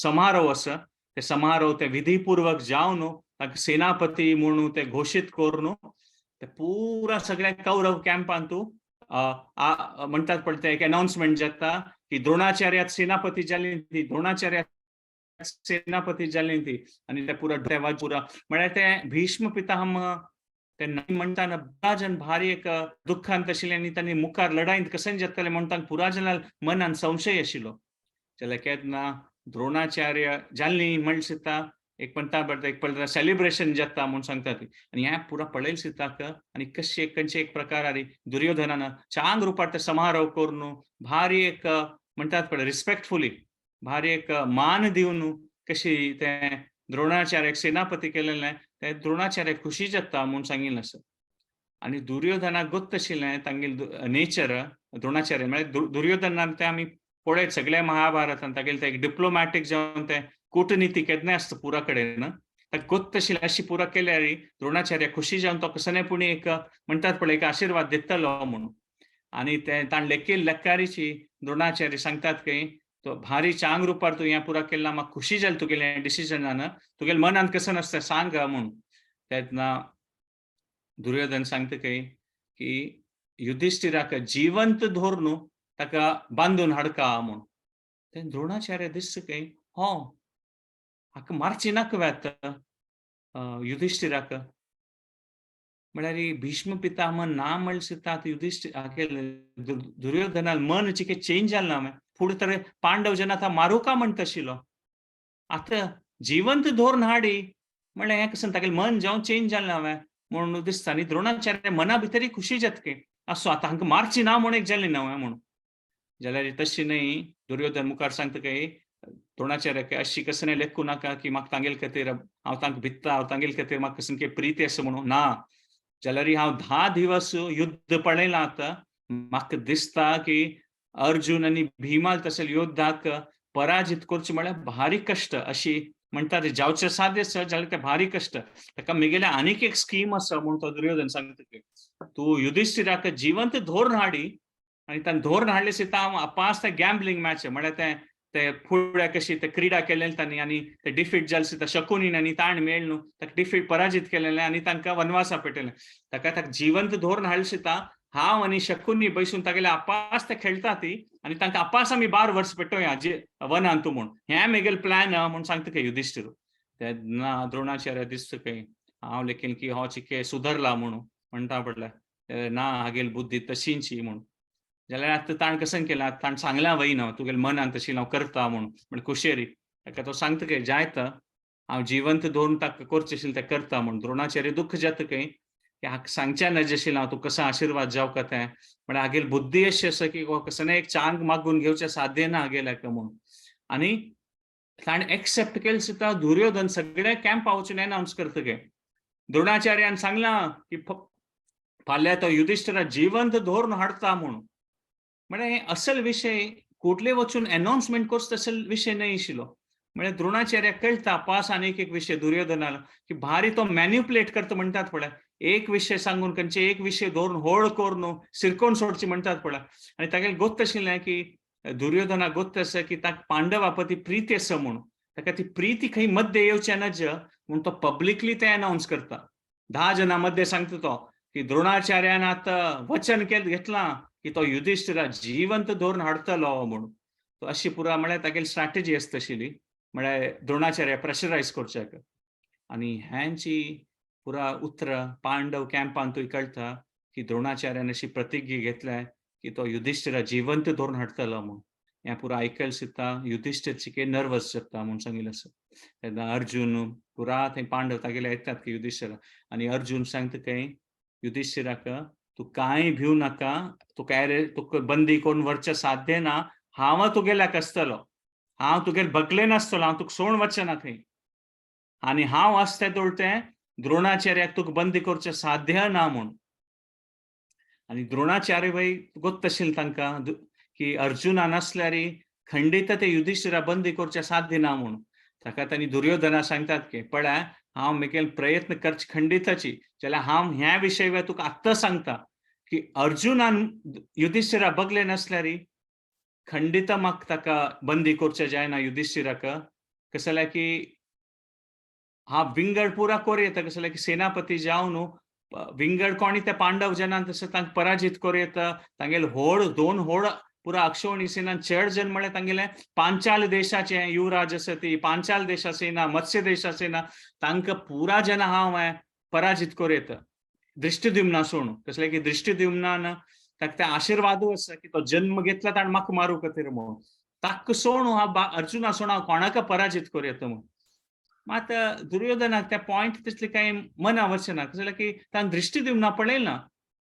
समारोह आसा, ते समारोह ते विधीपूर्वक जावन ताका सेनापती म्हणून ते घोशीत करून ते पुरा सगळ्या कौरव कॅम्पांतू म्हणटात पळय ते एक अनाउन्समेंट जाता की द्रोणाचार्यात सेनापती जाली ती, द्रोणाचार्यात सेनापती जाली ती. आनी ते पुरा देवा पुरा म्हळ्यार ते भीष्म पितामह ते म्हणटाना पुराजन भारी एक दुख्खांत आशिल्ले आनी तांणी मुखार लढाईंत कशें जातलें म्हूण तांकां पुराजनाल मनान संशय आशिल्लो. जाल्यार केन्ना द्रोणाचार्य जाल्ली म्हण सुद्दां एक म्हणटा बरें एक पळय सेलिब्रेशन जाता म्हूण सांगता ती. आनी हें पुरा पळयल सुद्दां आनी कशें खंयचे एक प्रकार आनी दुर्योधनान चांग रुपार ते समारोह करून भारी एक म्हणटात पळय रिस्पेक्टफुली भारी एक मान दिवन कशी ते द्रोणाचार्याक सेनापती केलेलें ते द्रोणाचार्य खुशी जाता म्हूण सांगिल्लें आसा. आनी दुर्योधनाक गोत्त आशिल्लें तांगेले नेचर द्रोणाचार्य म्हळ्यार दुर्योधनान ते आमी पळयत सगळ्या महाभारतान तागेले ते एक डिप्लोमॅटीक जावन ते कूटनीती केन्ना आसता पुरा कडेन ताका गोत्त आशिल्लें अशी पुरा केल्यार द्रोणाचार्य खुशी जावन तो कसने पुणी एक म्हणटात पळय एक आशिर्वाद दितलो म्हणून. आनी ते ताणें लेखिल्ले लेकारीची द्रोणाचार्य सांगतात की तो भारी चांग रुपार तूं हें पुरा केला म्हाका खुशी जाली तुगेलें डिसिजनान, तुगेले मनांत कसं नासता सांग म्हणून. तेन्ना दुर्योधन सांगता की की युधिष्ठिराक जिवंत धरून ताका बांदून हाडका म्हूण. तें द्रोणाचार्य दिसता की हो हाका मारची नाका व्यात युधिष्ठिराक, म्हळ्यार भीष्म पितामह ना म्हळ्यार सुद्दां आतां युधिष्ठिर हागेले दुर्योधनाल मन चिके चेंज जालें ना. फुडें तर पांडव जेन्ना आतां मारूका म्हणटा आशिल्लो आतां जिवंत धरून हाडी म्हणल्यार हें कसं तागेलें मन जावन चेंज जालें ना म्हणून दिसता. आनी द्रोणाचार्य मना भितरय खुशी जाता की आसूं आतां हांकां मारची ना म्हूण एक जालें ना म्हणून. जाल्यार तशें न्हय दुर्योधन मुखार सांगता की द्रोणाचार्य अशी कसं न्हय लेखूं नाका की म्हाका तांगेले खातीर हांव तांकां भित्ता, हांव तांगेले खातीर म्हाका कसं की प्रिती आसा म्हणून ना. जाल्यार हांव 10 दिवस युद्ध पळयलां आतां म्हाका दिसता की अर्जुन आनी भीमाल तशें योद्धाक पराजित करचें म्हळ्यार भारी कश्ट अशी म्हणटा ते जावचें साध्य आसा जाल्यार तें भारी कश्ट. ताका मेगेले आनीक एक स्कीम आसा म्हूण तो दुर्योधन सांगता की तूं युधिष्ठिराक जिवंत धरून हाडी आनी ताणें धरून हाडले सुद्दां हांव अपास तें गॅम्बलिंग मॅच म्हळ्यार तें ते फुडें कशी ते क्रिडा केलेले तांणी आनी ते डिफीट जाले सुद्दां शकुनीन आनी ताण मेळ न्हू ताका डिफीट पराजीत केलेलें आनी तांकां वनवासा पेटयलें. ताका ताका जिवंत धरून हाडले सुद्दां हांव आनी शकुनी बैसून तागेले अपास ते खेळटा ती आनी तांकां अपास आमी 12 वर्स पेटोवया जे वनांत म्हूण हें मेगेले प्लॅन म्हूण सांगता काय युधिष्ठिर. तेन्ना द्रोणाचार्य दिसता खंय हांव लेखीन की हो चिके सुदरला म्हणून म्हणटा पडल्या ना हागेल बुद्धी तशींची म्हणून. जाल्यार आतां ताणें कशें केलां, ताणें सांगलां वय ना तुगेले मनान तशी हांव करता म्हणून, म्हण कुशेरी ताका तो सांगता खंय जायता हांव जिवंत दवरून ताका करचें आशिल्लें तें करता म्हूण. द्रोणाचार्य दुख्ख जाता खंय की हाका सांगच्या नज आशिल्लें हांव तुका कसो आशिर्वाद जावका तें, म्हळ्यार हागेली बुद्धी अशी आसा की कसो एक चांग मागून घेवचें साध्य ना हागेल्याक म्हणून. आनी ताणें एक्सेप्ट केलें सुद्दां दुर्योधन सगळे कॅम्पा वचून एनावन्स करता गे. द्रोणाचार्यान सांगलां की फाल्यां तो युधिश्ठरा जिवंत दवरून हाडता म्हणून. म्हळ्यार हे असल विशय कुटले वचून एनावन्समेंट करचो तसल विशय न्हय आशिल्लो. म्हळ्यार द्रोणाचार्याक कळटा पास आनी एक एक विशय दुर्योधनाक की भारी तो मॅन्युपुलेट करता म्हणटात पळय, एक विशय सांगून खंयचे एक विशय दवरून होळ करून सिरकोवन सोडची म्हणटात पळय. आनी तागेलें गोत्त आशिल्लें की दुर्योधनाक गोत्त आसा की ताका पांडवा प्रती प्रीती आसा म्हणून, ताका ती प्रीती खंय मध्य येवचें नज म्हूण तो पब्लिकली तें अनावन्स करता. 10 जणां मध्य सांगता तो की द्रोणाचार्यान आतां वचन घेतलां की तो युधिश्ठिरा जिवंत दवरून हाडटलो म्हणून. तो अशी पुरा म्हळ्यार तागेली स्ट्रॅटेजी आसता आशिल्ली, म्हळ्यार द्रोणाचार्य प्रेशरायज करच्याक. आनी ह्यांची पुरा उतरां पांडव कॅम्पांतूय कळटा की द्रोणाचार्यान अशी प्रतिज्ञा घेतल्या की तो युधिश्ठिरा जिवंत दवरून हाडटलो म्हणून. हें पुरा आयकल सुद्दां युधिश्ठिर चिके नर्वस जाता म्हूण सांगिल्लें आसा. तेन्ना अर्जुन पुरा थंय पांडव तागेले येतात की युधिश्ठिरा, आनी अर्जुन सांगता खंय युधिश्ठिराक तूं कांय भिव नाका, तुका तुका बंदी करून व्हरचें साध्य ना, हांव तुगेल्याक आसतलो, हांव तुगेले बगले नासतलो, हांव तुका सोडून वचचें ना खंय, आनी हांव आसता तोळतें द्रोणाचार्याक तुका बंदी करचें साध्य ना म्हूण. आनी द्रोणाचार्य वय गोत्त आशिल्लें तांकां की अर्जुना नासल्यार खंडीत ते युधिश्ठिरा बंदी करचें साध्य ना म्हूण. ताका तांणी दुर्योधना सांगतात की पळय हांव म्हगेले प्रयत्न करचे खंडिताची, जाल्यार हांव ह्या विशय तुका आत्तां सांगता की अर्जुनान युधिश्ठिरा बगले नासल्यार खंडित म्हाका ताका बंदी करचें जायना युधिश्ठिराक, कशें जाल्यार की हा विंगड पुरा कोर येता, कशें जाल्यार की सेनापती जावन न्हू विंगड कोणी त्या पांडव जनान तशें तांकां पराजीत करूं येता. तांगेले होड दोन होड पुरा अक्षोणी सेनान चड जन म्हळ्यार तांगेले पांचाल देशाचे युवराज आसा ती पांचाल देशा सेना मत्स्य देशा सेना तांकां पुरा जन हांव पराजीत करूं येता दृष्टिद्युम्ना सोडून. कसलें की दृष्टिद्युम्नान ताका ते आशिर्वादू आसा की तो जन्म घेतला ताणें म्हाका मारूं खातीर म्हणून, ताका सोडून हांव अर्जुना सोडून हांव कोणाक पराजीत करूं येता म्हणून. मात दुर्योधनाक त्या पॉयंट तितले कांय मना वचना, कसलें की ताणें दृष्टिद्युम्ना पळयना,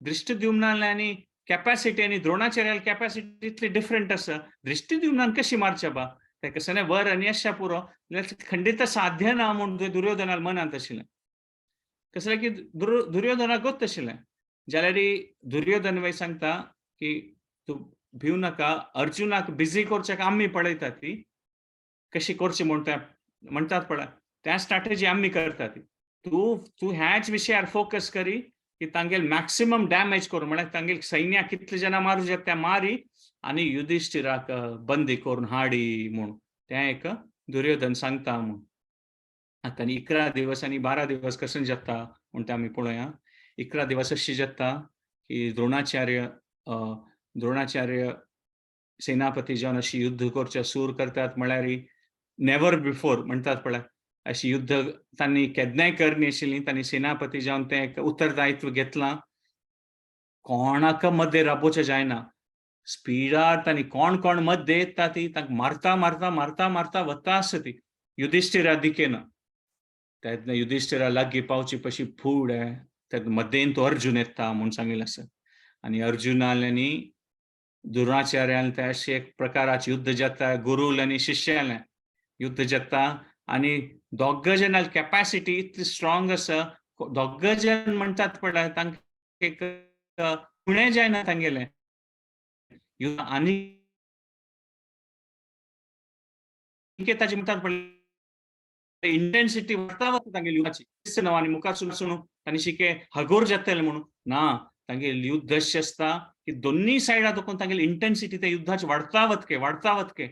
दृष्टिद्युम्नान आनी कॅपॅसिटी आनी द्रोणाचार्याली कॅपॅसिटी इतली डिफरंट आसा, दृष्टिद्युम्नान कशी मारच्या बा तें कसलें वर आनी अशें पुरो खंडीत साध्य ना म्हूण दुर्योधनाक मनांत आशिल्लें. कसलें की दुर्योधनाक गोत्त आशिल्लें. जाल्यार दुर्योधन वय सांगता की तूं भिव नाका, अर्जुनाक बिजी करच्याक आमी पळयता ती कशी करची म्हूण त्या म्हणटात पळय त्या स्ट्रॅटेजी आमी करता ती, तूं तूं ह्याच विशयार फोकस करी की तांगेल मॅक्सिमम डॅमेज करून, म्हळ्यार तांगेल सैन्याक कितले जाणां मारू शकता त्या मारी आनी युधिश्ठिराक बंदी करून हाडी म्हूण तें एक दुर्योधन सांगता म्हूण. आतां आनी 11 दिवस आनी 12 दिवस कशें जाता म्हूण तें आमी पळोवया. 11 दिवस अशी जाता की द्रोणाचार्य द्रोणाचार्य सेनापती जावन अशी युद्ध करचे सूर करतात, म्हळ्यार नेवर बिफोर म्हणटात पळय अशी युद्ध तांणी केन्नाय करनी आशिल्ली, तांणी सेनापती जावन तें एक उत्तरदायित्व घेतलां, कोणाक मध्य राबोवचें जायना, स्पिडार तांणी कोण कोण मध्य येता ती तांकां मारता मारता मारता मारता वता आसता ती युधिश्ठिरा दिकेन. तेन्ना युधिश्ठिरा लागीं पावची पशी फुडें तेन्ना मध्येन तो अर्जुन येता म्हूण सांगिल्लें आसा. आनी अर्जुनाल्यानी द्रोणाचार्यान ते अशें एक प्रकाराचें युद्ध जाता, गुरूल आनी शिष्यालें युद्ध जाता आनी दोग जाणां कॅपॅसिटी इतली स्ट्रॉंग आसा, दोग जाण म्हणटात पळय तांकां एक उणें जायना तांगेलें युद्ध आनी ताचे म्हणटात पळय इंटेन्सिटी वाडटा वता तांगेली युद्धाची. आनी मुखार सुन तांणी शिके हगोर जातले म्हणून ना, तांगेली युद्ध अशें आसता की दोन्ही सायडा तकून तांगेली इंटेन्सिटी त्या युद्धाची वाडता वतके वाडता वतके.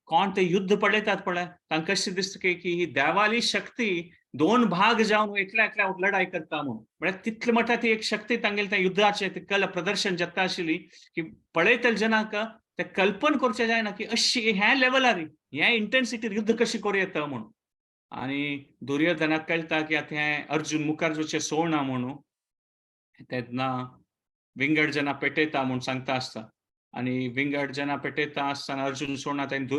कोण ते युद्ध पळयतात पळय तांकां कशें दिसता की ही देवाली शक्ती दोन भाग जावन एकल्या एकल्या लढाई करता म्हणून, म्हळ्यार तितले म्हटल्यार ती एक शक्ती तांगेली त्या युद्धाचें ते कला प्रदर्शन जाता आशिल्ली की पळयतले जनाक ते कल्पन करचें जायना की अशी ह्या लेवलार ह्या इंटेन्सिटीर युद्ध कशें करूं येता म्हणून. आनी दुर्योधनाक कळटा की आतां हें अर्जुन मुखार वचचें सोडना म्हणून, तेन्ना विंगड जना पेटयता म्हूण सांगता आसता. आनी विंगड जना पेटयता आसतना अर्जुन सोडना, तेन्ना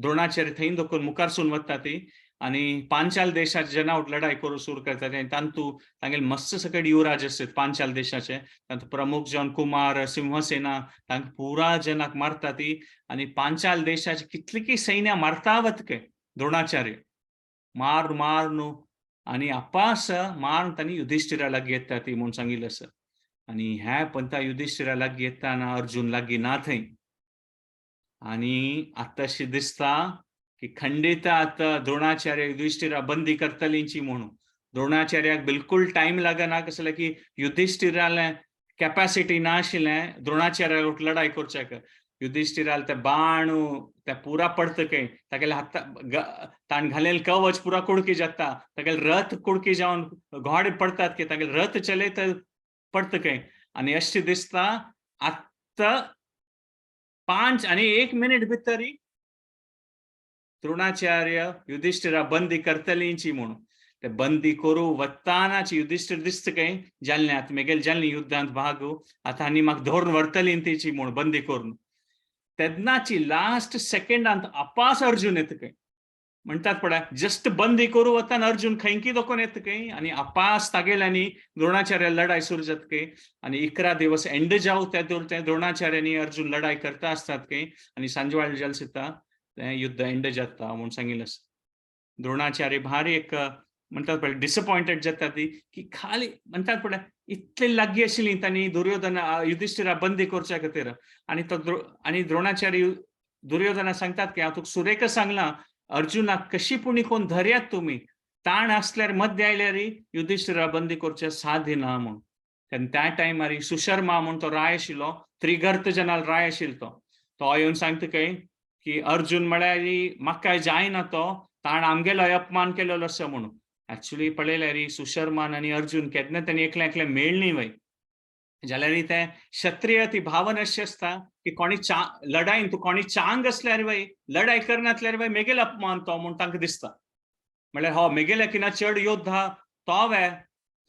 द्रोणाचार्य थंय दखून मुखारसून वता ती आनी पांचाल देशाचे जना लढाई करूं सुरू करता. तांतू तांगेले मस्त सकट युवराज आसतात पांचाल देशाचे, तांतू प्रमुख जन कुमार, सिंहसेना, तांकां पुरा जनाक मारता ती. आनी पांचाल देशाचे कितलीकी सैन्या मारता वतके द्रोणाचार्य मार मार न्हू आनी अपास मारून तांणी युधिश्ठिरा लागीं येता ती म्हूण सांगिल्लें आसा. आनी ह्या पंथा युधिश्ठिरा लागीं येताना अर्जुन लागीं ना थंय. आनी आतांशी दिसता की खंडित आतां द्रोणाचार्य युधिश्ठिरा बंदी करतलींची म्हणून. द्रोणाचार्याक बिलकुल टायम लागना, कसलें की युधिश्ठिरालें कॅपॅसिटी ना आशिल्लें द्रोणाचार्या लढाई करच्याक. युधिश्ठिराल ते बाण ते पुरा पडत काय, तागेले हाता ताण घालेले कवच पुरा कुडकी जाता, तागेले रथ कुडकी जावन घोडे पडतात की तागेले रथ चलयत पडत काय. आनी अशें दिसता आतां 5 आनी 1 मिनिट भितरी द्रोणाचार्य युधिश्ठिरा बंदी करतलींची म्हणून. ते बंदी करू वतानाची युधिश्ठिर दिसता काय जाल्लें आतां मेगेले जाल्लें युद्धांत भाग, आतां आनी म्हाका धरून व्हरतली तेची म्हूण बंदी करून. तेन्नाची लास्ट सेकंडांत अपास अर्जुन येता काय म्हणटात पळय, जस्ट बंदी करू वताना अर्जुन खंयकी दोकोन येता काय आनी अपास तागेल्यांनी द्रोणाचार्य लढाई सुरू जाता काय. आनी 11 दिवस एंड जावं त्या द्रोणाचार्यांनी अर्जुन लढाई करता आसतात काय आनी सांजवाळ जाल सुद्दां तें युद्ध एंड जाता म्हूण सांगिल्लें आसा. द्रोणाचार्य भारी एक म्हणटात पळय डिसपॉयंटेड जाता ती की खाली म्हणटात पळय इतले लागीं आशिल्ली तांणी दुर्योधन युधिश्ठिरा बंदी करच्या खातीर. आनी तो आनी द्रोणाचार्य दुर्योधना सांगतात की हांव तुका सुरेख सांगलां अर्जुनाक कशी पुणी कोण धरयात तुमी, ताण आसल्यार मध्य आयल्यार युधिश्ठिरा बंदी करच्या साध्य ना म्हूण. तेन्ना त्या टायमार सुशर्मा म्हूण तो राय आशिल्लो, त्रिगर्त जनाल राय आशिल्लो तो, तो येवन सांगता काय की अर्जुन म्हळ्यार म्हाका जायना तो, ताण आमगेलो अपमान केलेलो आसा म्हणून. एक्चुली पळयल्यार सुशर्मान आनी अर्जुन केन्ना तांणी एकले एकले मेळ्ळी वय जाल्यार ते क्षत्रिय ती भावना अशी आसता की कोणी चा लढाईन तूं कोणी चांग आसल्यार वय लढाई करनासल्यार वय मेगेल अपमान तो म्हूण तांकां दिसता. म्हळ्यार हो मेगेल्या किना चड योद्धा तो वे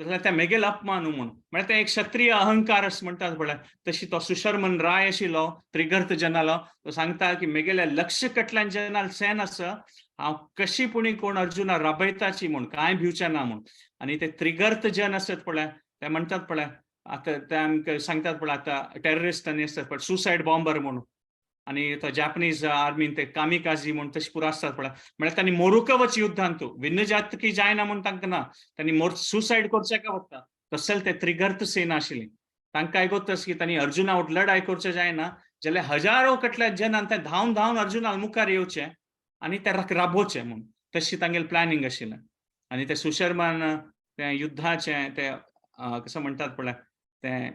जाल्यार ते मेगेल अपमान म्हूण. म्हळ्यार ते एक क्षत्रिय अहंकार अशें म्हणटात पळय, तशी तो सुशर्मन राय आशिल्लो त्रिगर्त जनालो, तो सांगता की मेगेल्या लक्ष कटल्यान जनाल सेन आसा, हांव कशी पुणी कोण अर्जुना राबयताची म्हूण, कांय भिवचें ना म्हूण. आनी ते त्रिगर्त जन आसत पळय ते म्हणटात पळय आतां ते आमकां सांगतात पळय आतां टेररिस्ट आनी आसतात पळय सुसायड बॉम्बर म्हणून, आनी तो जापनीज आर्मीन ते कामिकाझी म्हूण तशें पुरो आसतात पळय. म्हळ्यार तांणी मोरूक वच युद्धांत तूं भिन्न जातकी जायना म्हूण तांकां ना, तांणी मोर सुसायड करचें का वता. तशें ते त्रिगर्त सेना आशिल्ली, तांकां आयकोत की तांणी अर्जुना वट लढाई करचें जायना जाल्यार हजारो कटल्या जनान ते धांवन धांवन अर्जुना मुखार येवचें आनी ते राबोवचें म्हूण, तशी तांगेलें प्लॅनिंग आशिल्लें. आनी ते सुशर्मान तें युद्धाचें ते कसं म्हणटात पळय तें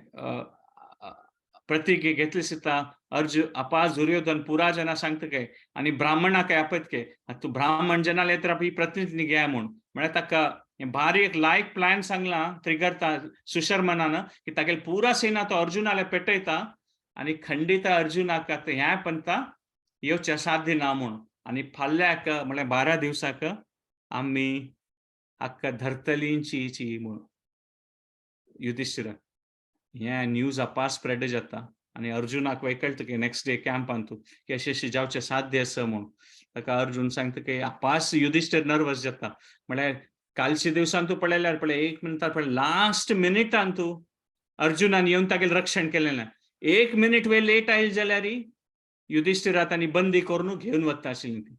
प्रतिज्ञा घेतली सुद्दां अर्जुन अपास दुर्योधन पुरा जना सांगता काय आनी ब्राह्मणाक काय आपत के तूं ब्राह्मण जनाले येत ही प्रतिज्ञा घे म्हूण. म्हळ्यार ताका भारी एक लायक प्लॅन सांगला त्रिगर्ता सुशर्मनान की तागेले पुरा सेना तो अर्जुनाले पेटयता आनी खंडित अर्जुनाक आतां ह्या पंथा येवचें साध्य ना म्हूण. आनी फाल्याक म्हळ्यार 12 दिवसाक आमी हाका धरतलींची ची म्हूण युधिश्ठिराक हें न्यूज अपास स्प्रेड जाता. आनी अर्जुनाक वय कळटा की नेक्स्ट डे कॅम्पान तूं की अशें अशें जावचें साध्य आसा म्हूण. ताका अर्जुन सांगता की अपास युधिश्ठीर नर्वस जाता. म्हळ्यार कालच्या दिवसान तूं पळयल्यार पळय 1 मिनटान पळय लास्ट मिनिटान तूं अर्जुनान येवन तागेलें रक्षण केलें ना. 1 मिनिट वे लेट आयल जाल्यार युधिश्ठिरा तांणी बंदी करून घेवन वता आशिल्ली ती.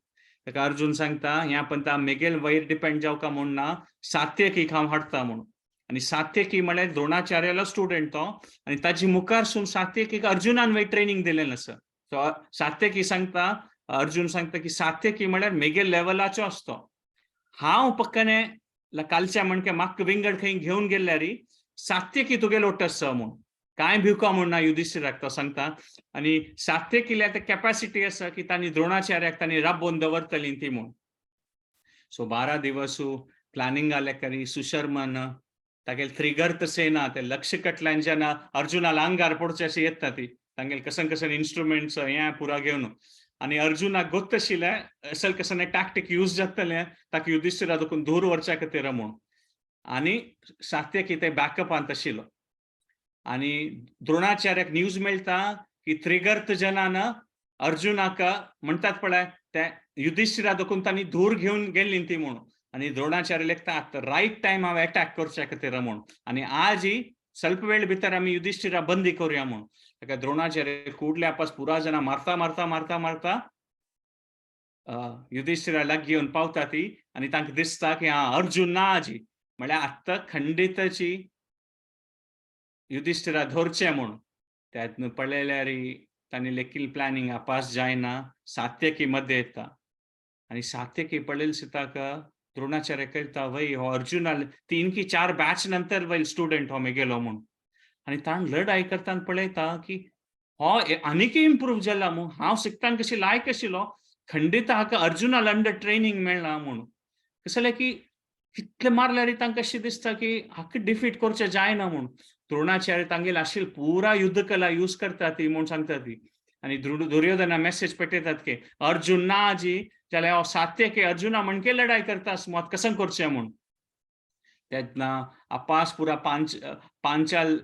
ताका अर्जुन सांगता ह्या पंता मेगेल वयर डिपेंड जावका म्हूण ना, सात्यकीक हांव हाडटा म्हूण. आनी सात्यकी म्हळ्यार द्रोणाचार्यालो स्टुडंट तो, आनी ताजी मुखारसून सात्यकीक अर्जुनान वयर ट्रेनिंग दिलेलें आसा. सो सात्यकी सांगता, अर्जुन सांगता की सात्यकी म्हळ्यार मेगेल लेवलाचो आसतो, हांव पक्कने कालच्या म्हणके म्हाका विंगड खंय घेवन गेल्यार सात्यकी तुगेलो ओट आसा म्हूण, कांय भिवका म्हूण ना युधिश्ठिराक तो सांगता. आनी सात्यकील्या ते कॅपॅसिटी आसा की तांणी द्रोणाचार्याक तांणी राबोवन दवरतली ती म्हूण. सो 12 दिवस प्लॅनिंग आलें करी सुशर्मन तागेले त्रिगर्त सेना ते लक्ष कटल्यान जेन्ना अर्जुनाला अंगार पडचे अशें येता ती तांगेले कसन कसन इन्स्ट्रुमेंट्स हें पुरा घेवन. आनी अर्जुनाक गोत्तशिल्लें असल कसं टॅक्टीक यूज जातलें ताका युधिश्ठिरा देखून दूर व्हरच्या खातीर म्हूण. आनी सात्यकी ते बॅकअपांत आशिल्लो. आनी द्रोणाचार्याक न्यूज मेळटा की त्रिगर्त जनान अर्जुनाक म्हणटात पळय ते युधिश्ठिरा देखून तांणी धूर घेवन गेल्ली ती म्हणून. आनी द्रोणाचार्य लेखता आतां रायट टायम हांव एटॅक करच्या खातीर म्हूण, आनी आजही ಸ್ವಲ್ಪ वेळ भितर आमी युधिश्ठिरा बंदी करूया म्हूण. ताका द्रोणाचार्य कुडल्या पास पुरा जाणां मारता मारता मारता मारता युधिश्ठिरा लागीं येवन पावता ती. आनी तांकां दिसता की हा अर्जुन ना आजी, म्हळ्यार आत्तां खंडितची युधिश्ठिरा धरचें म्हूण. त्यातून पळयल्यार तांणी लेखील प्लॅनिंग आपास जायना, सात्यकी मध्ये येता. आनी सात्यकी पळयल सिताक द्रोणाचार्य कळटा वय हो अर्जुना 3 की 4 बॅच नंतर वयल स्टुडंट हो मेगेलो म्हूण. आनी ताण लढाई करताना पळयता की हो आनीकय इम्प्रूव जाला म्हूण, हांव शिकताना कशी लायक आशिल्लो, खंडीत हाका अर्जुनाला अंडर ट्रेनिंग मेळना म्हूण. कशें जालें की कितले मारल्यार तांकां अशें दिसता की हाका डिफीट करचें जायना म्हूण. द्रोणाचार्य तांगेली आशिल्ली पुरा युद्धकला यूज करता ती म्हूण सांगता ती. आनी दुर्योधना मेसेज पेटयतात की अर्जुन ना आजी जाल्यार हांव सात्यकी अर्जुना म्हणके लढाई करता आसमत कसं करचें म्हूण. तेन्ना आपास पुरा पांचाल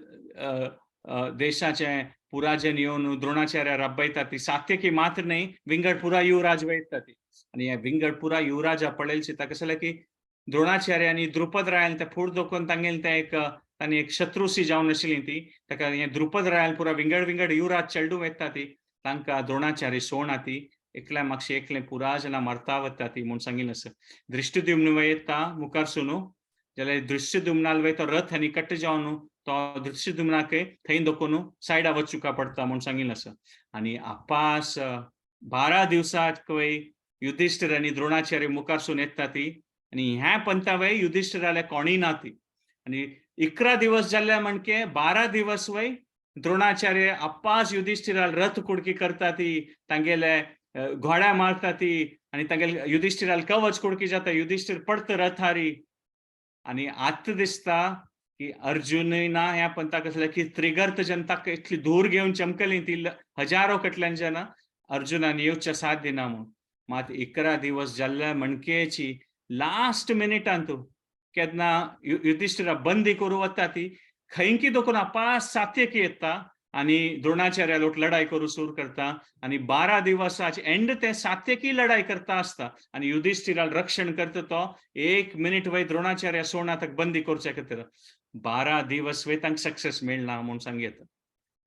देशाचे पुरा जन येवन द्रोणाचार्य रब्बयता ती. सात्यकी मात्र न्हय, विंगड पुरा युवराज वयता ती. आनी हे विंगड पुरा युवराजा पळयल चिंता कशें जालें की द्रोणाचार्य आनी द्रुपद रायान ते फूड दोखून तांगेले ते एक तांणी एक शत्रुसी जावन आशिल्ली ती. ताका हे द्रुपद रायान पुरा विंगड विंगड युवराज चेडूं वयता ती. तांकां द्रोणाचार्य सोण ती एकल्या मागशे एकले पुरा जाणां मरता वता ती म्हूण सांगिल्लें आसा. दृश्टद्युम्न वयता मुखार सुनू जाल्यार दृश्टद्युम्नाल वय तो रथ आनी कट जावन तो दृश्टद्युम्नाक थंय दखून सायडा वचुका पडटा म्हूण सांगिल्लें आसा. आनी आपास 12 दिवसाक वय युधिश्ठिर आनी द्रोणाचार्य मुखारसून येता ती. आनी ह्या पंथा वय युधिश्ठिराले कोणीय ना ती. आनी 11 दिवस जाल्ले म्हणके 12 दिवस वय द्रोणाचार्य आपास युधिश्ठिराल रथ कुडकी करता ती, तांगेले घोड्या मारता ती, आनी तांगेले युधिश्ठिराल कवच कुडकी जाता, युधिश्ठिर पडटा रथारी. आनी आतां दिसता की अर्जुनय ना ह्या पंथाक आसलें की त्रिगर्त जनताक इतली धूर घेवन चमकली ती हजारो कटल्यान जना अर्जुनान येवच्या साथ दिना म्हूण. मात 11 दिवस जाल्ल्या म्हणकेची लास्ट मिनिटान तूं केन्ना युधिश्ठिरा बंदी करूं वता ती खंयकी दोकून आपास सात्यकी येता आनी द्रोणाचार्या लोट लढाई करूं सुरू करता. आनी 12 दिवसाचे एंड ते सात्यकी लढाई करता आसता आनी युधिश्ठिराल रक्षण करता तो 1 मिनिट वय द्रोणाचार्य सोणा ताका बंदी करच्या खातीर 12 दिवस वय तांकां सक्सेस मेळना म्हूण सांगता.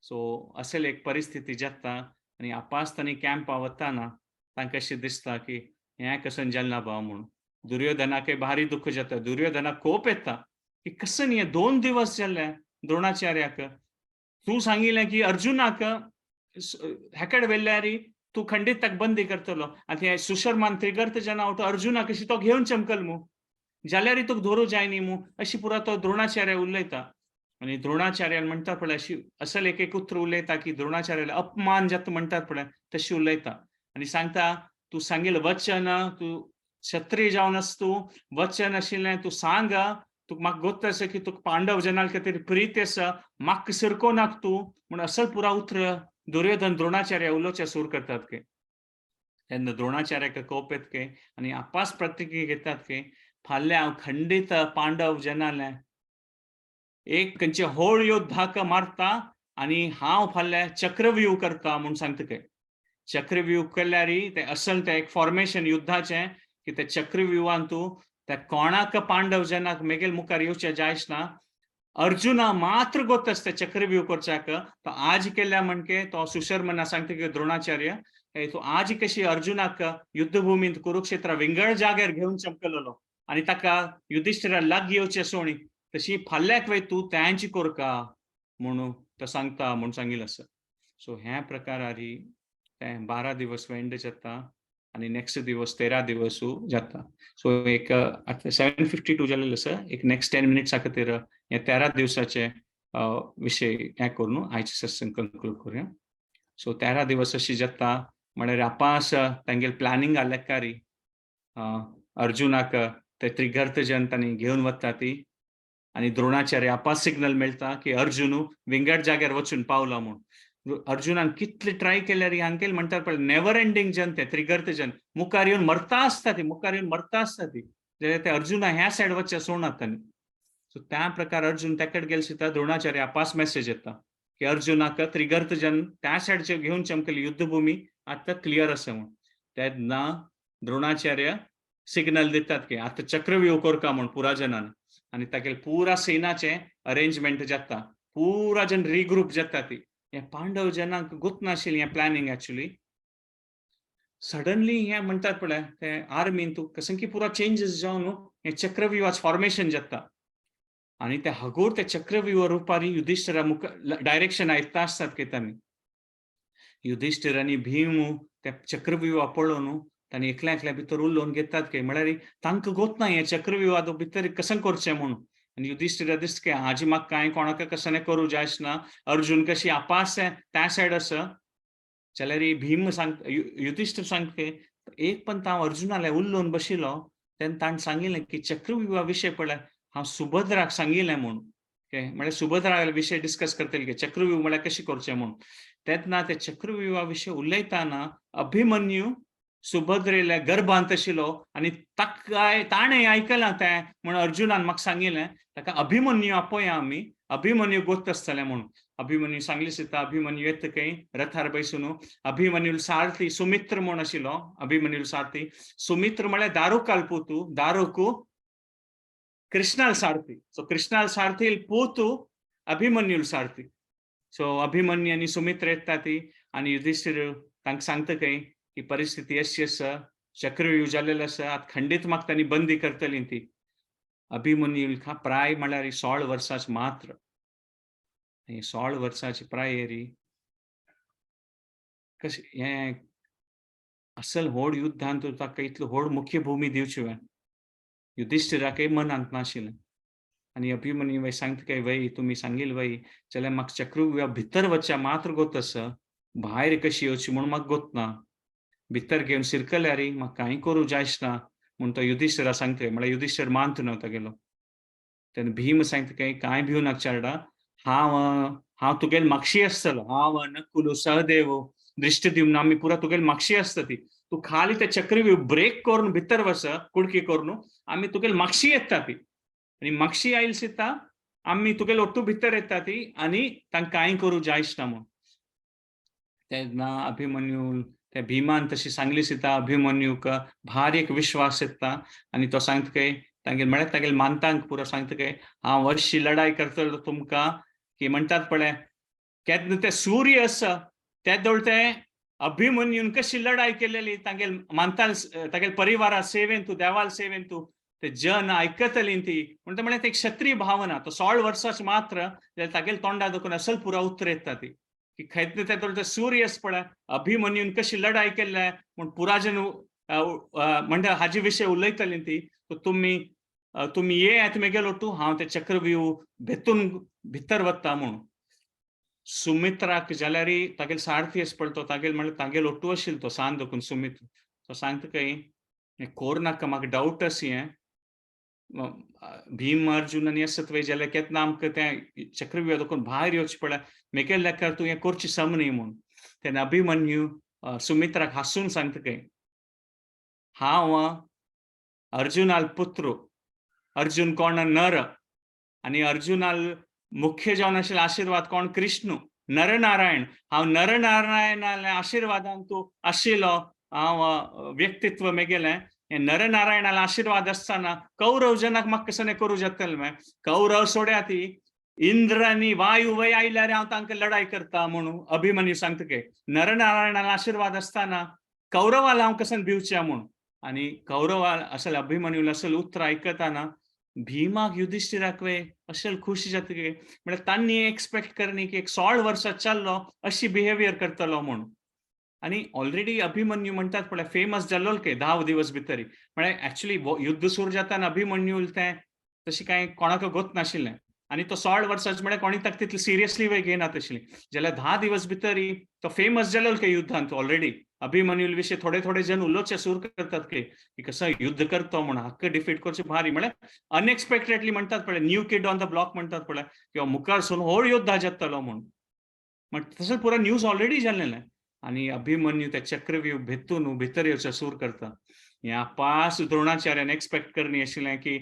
सो असेल एक परिस्थिती जाता आनी आपास तांणी कॅम्पा वताना तांकां अशें दिसता की हें कसन जालें ना म्हूण. दुर्योधनाकय भारी दुःख जाता, दुर्योधनाक कोप येता की कसन हे 2 दिवस जाले द्रोणाचार्याक, तूं सांगिल्लें की अर्जुनाक हेकड वेल्यारी तूं खंडीत ताका बंदी करतलो आनी हे सुशर्मान त्रिगर्त जना आवटो अर्जुनाक कशी तो घेवन चमकल मू जाल्यार तुका धरू जाय न्ही मू अशी पुरा तो द्रोणाचार्य उलयता. आनी द्रोणाचार्यान म्हणटा पळय अशी असल एक एक उतर उलयता की द्रोणाचार्याला अपमान जाता म्हणटात पळय तशी उलयता. आनी सांगता तूं सांगेल वचन, तूं क्षत्रिय जावन आस, तूं वचन आशिल्लें तूं सांग, तुका म्हाका गोत्त आसा की तुका पांडव जनाल खातीर प्रीत आसा, म्हाका सिरको नाका तूं म्हूण असल पुरा उतर दुर्योधन द्रोणाचार्य उलोवचें सुरू करतात के. तेन्ना द्रोणाचार्याक कोप येता के आनी आपास प्रतिज्ञा घेतात की फाल्यां हांव खंडीत पांडव जनाले एक खंयचे होळ योद्धाक मारता आनी हांव फाल्यां चक्रव्यूह करता म्हूण सांगता के. चक्रव्यूह केल्यार तें असल तें एक फॉर्मेशन युद्धाचें की ते चक्रव्यूहान तूं त्या कोणाक पांडव जनाक मेगेल मुखार येवचें जायच ना, अर्जुना मात्र गोत आसता चक्रव्यूह करच्याक. तो आज केल्या म्हणके तो सुशर्मना सांगता की द्रोणाचार्य हे तूं आज कशी अर्जुनाक युद्धभूमींत कुरुक्षेत्र विंगड जाग्यार घेवन चमकलेलो आनी ताका युधिश्ठिरा लागीं येवचें सोणी तशी फाल्याक वय तूं त्यांची कोरका म्हणून तो सांगता म्हूण सांगिल्लें आसा. सो ह्या प्रकारारी तें 12 दिवस एंड जाता आनी नेक्स्ट दिवस 13 दिवस जाता. सो एक आतां 7:52 जालेलें आसा, एक नेक्स्ट 10 मिनिट्सा खातीर हे 13 दिवसाचे विशय हें करून आयचें सत्संग कंक्लूड करुया. सो 13 दिवस अशी जाता म्हळ्यार आपास तांगेले प्लॅनिंग आलेकारी अर्जुनाक ते त्रिगर्त जन तांणी घेवन वता ती आनी द्रोणाचार्य आपास सिग्नल मेळटा की अर्जुन विंगड जाग्यार वचून पावला म्हूण. अर्जुनान कितले ट्राय केल्यार हांगेल म्हणटात पळय नेवर एंडींग जन, ते त्रिगर्त जन मुखार येवन मरता आसता ती, मुखार येवन मरता आसता ती. जाल्यार ते अर्जुना ह्या सायड वचचे सोडनात तांणी. सो त्या प्रकार अर्जुन त्याकडे गेले सुद्दां द्रोणाचार्य आपास मेसेज येता की अर्जुनाक त्रिगर्त जन त्या सायडचे घेवन चमकली, युद्धभूमी आतां क्लियर आसा म्हूण. तेन्ना द्रोणाचार्य सिग्नल दितात की आतां चक्रव्यूह करका म्हूण पुरा जनान. आनी तागेले पुरा सेनाचे अरेंजमेंट जाता, पुरा जन रिग्रूप जाता ती. हे पांडव जनांक गोत नाशिल्लें हें प्लॅनिंग एक्चुअली. सडनली हे म्हणटात पळय ते आर्मीन तूं कसं की पुरा चेंजीस जावन हे चक्रव्यूहाच फॉर्मेशन जाता आनी ते हगोर ते चक्रव्यूह रुपारी युधिष्ठिरा मुख डायरेक्शन आयता आसतात की तांणी. युधिष्ठिर आनी भीम त्या चक्रव्यूहा पळोवन तांणी एकल्या एकल्या भितर उलोवन घेतात की म्हळ्यार तांकां गोत ना हे चक्रव्यूहा भितर कसं करचें म्हणून. आनी युधिष्ठिरा दिसता की हाजी म्हाका कांय कोणाक कसं करूं जायच ना, अर्जुन कशी आपास त्या सायड आसा. जाल्यार भीम सांग, युधिष्ठिर सांगता एक पण हांव अर्जुनाले उलोवन बशिल्लो तेन्ना ताणें सांगिल्लें की चक्रव्यूहा विशय पळय हांव सुभद्राक सांगिल्लें म्हूण. म्हळ्यार सुभद्रा विशय डिस्कस करतले की चक्रव्यूह म्हळ्यार कशें करचें म्हूण. तेन्ना ते चक्रव्यूहा विशय उलयतना अभिमन्यू सुभद्रेल्या गर्भांत आशिल्लो आनी ताकाय ताणें आयकलां तें म्हूण अर्जुनान म्हाका सांगिल्लें ताका अभिमन्यू आपोया आमी, अभिमन्यू गोत आसतलें म्हणून. अभिमन्यू सांगली सुद्दां, अभिमन्यू येता खंय रथार बैसून. अभिमन्यू सारथी सुमित्र म्हूण आशिल्लो. अभिमन्यू सारथी सुमित्र म्हळ्यार दारुकाल पुतू, दारुकू कृष्णाल सारथी. सो कृष्णाल सारथी पुतू अभिमन्यूल सारथी. सो अभिमन्यू आनी सुमित्र येता ती आनी युधिष्ठिर तांकां सांगता खंय की परिस्थिती अशी आसा, चक्रव्यूह जाल्लेलो आसा, आतां खंडीत म्हाका तांणी बंदी करतली ती. अभिमन्यू प्राय म्हळ्यार 16 वर्सांच मात्र, 16 वर्सांची प्रायेरी कशें हें असल व्हड युद्धांत ताका इतलो व्हड मुख्य भुमी दिवची हांवें युधिष्ठिराकय मनांत नाशिल्लें. आनी अभिमन्यू वय सांगता काय वय तुमी सांगील वय जाल्यार म्हाका चक्रव्यूहा भितर वचच्या मात्र गोत आसा, भायर कशी येवची म्हूण म्हाका गोत ना, भितर घेवन शिरकल्यार म्हाका कांय करूं जायच ना म्हूण तो युधिष्ठिरा सांगता. म्हळ्यार युधिष्ठिर मानत न्हू तागेलो. तेन्ना भीम सांगता काय कांय भिवू नाका चेरडा, हांव हांव तुगेल मागशी आसतलो, हांव नकुल सहदेव दृष्टी आमी पुरा तुगेल मागशी आसता ती, तूं खाली ते चक्रव्यूह ब्रेक करून भितर वच कुडकी करून आमी तुगेल मागशी येता ती. आनी मागशी आयल सिता आमी तुगेल ओट्टू भितर येता ती आनी तांकां कांय करूं जायच ना म्हूण. तेन्ना अभिमन्यू त्या भीमान तशी सांगली सिता अभिमन्यूक भारी एक विश्वास येता आनी तो सांगता काय तांगेर म्हळ्यार तागेले मानतांक पुरो सांगता काय हांव अशी लढाई करतलो तुमकां की म्हणटात पळय केन्ना ते सूर्य आसा तेदोळ ते अभिमन्यून कशी लढाई केलेली तांगेल मानताल तागेल परिवारा सेवेन तूं देवाल सेवेन तूं ते जन आयकतली ती म्हणटा. म्हळ्यार ते एक क्षत्रिय भावना, तो 16 वर्साच मात्र तागेल तोंडा देखून असल पुरा उतर येता ती की खंयतले ते सूर्य पळय अभिमन्यून कशी लढाई केल्ले म्हूण पुराजन म्हणटा हाजे विशय उलयतली ती. तुमी तुमी येयात मेगेलो तूं हांव ते चक्रव्यूह भेतून भितर वता म्हणून. सुमित्राक जाल्यार तागेल सारथी आसा पळय तो तागेल म्हळ्यार तागेल ओट्टू आशिल्लो तो सान देखून सुमित्र तो सांगता खंय हें कोर नाका म्हाका डावट आसा हें भीम अर्जुन आनी आसत वय जाल्यार केन्ना आमकां तें चक्रव्यूह देखून भायर येवचें पडलें मेगेल लेखार तूं हें करचें सम न्ही म्हूण. तेन्ना अभिमन्यू सुमित्राक हांसून सांगता खंय हांव अर्जुनाल पुत्र, अर्जुन कोण नर आनी अर्जुनाल मुख्य जावन आशिल्लो आशिर्वाद कोण कृष्ण नरनारायण, हांव नरनारायणाल्या आशिर्वादान तूं आशिल्लो हांव व्यक्तित्व मेगेलें हें नरनारायणाला आशिर्वाद आसतना कौरव जनाक म्हाका कशें करूं जातलें, कौरव सोड्या ती इंद्र आनी वायू वय आयल्यार हांव तांकां लढाई करता म्हणून अभिमन्यू सांगता की नरनारायणाला आशिर्वाद आसतना कौरवाला हांव कशें भिवचें म्हूण. आनी कौरवा असल अभिमन्यूला असल उतर आयकतना भीमाक युधिष्ठिराक वे अशें खुशी जाता की म्हळ्यार तांणी एक्सपेक्ट करनी की एक 16 वर्सां चाललो अशी बिहेवियर करतलो म्हणून. आनी ऑलरेडी अभिमन्यू म्हणटात पळय फेमस जाल्लो के 10 दिवस भितर, म्हळ्यार एक्चुअली युद्ध सुरू जाताना अभिमन्यू तें तशें कांय कोणाक गोत नाशिल्लें आनी तो 16 वर्सांच म्हळ्यार कोणी ताका तितलें सिरियसली वे घेनात आशिल्ली. जाल्यार 10 दिवस भितर तो फेमस जालो के युद्धांत ऑलरेडी अभिमन्यू विशीं थोडे थोडे जन उलोवचे सुरू करतात की कसो युद्ध करतो म्हणून हक्क डिफीट करचे भारी, म्हळ्यार अनएक्सपेक्टेडली म्हणटात पळय new kid on the block म्हणटात पळय किंवा मुखार सून व्हड योद्धा जातलो म्हणून. तसं पुरा न्यूज ऑलरेडी जाल्लें. आनी अभिमन्यू त्या चक्रव्यूह भेतून भितर येवचो सूर करता. ह्या पास द्रोणाचार्यान एक्सपेक्ट करणी आशिल्लें की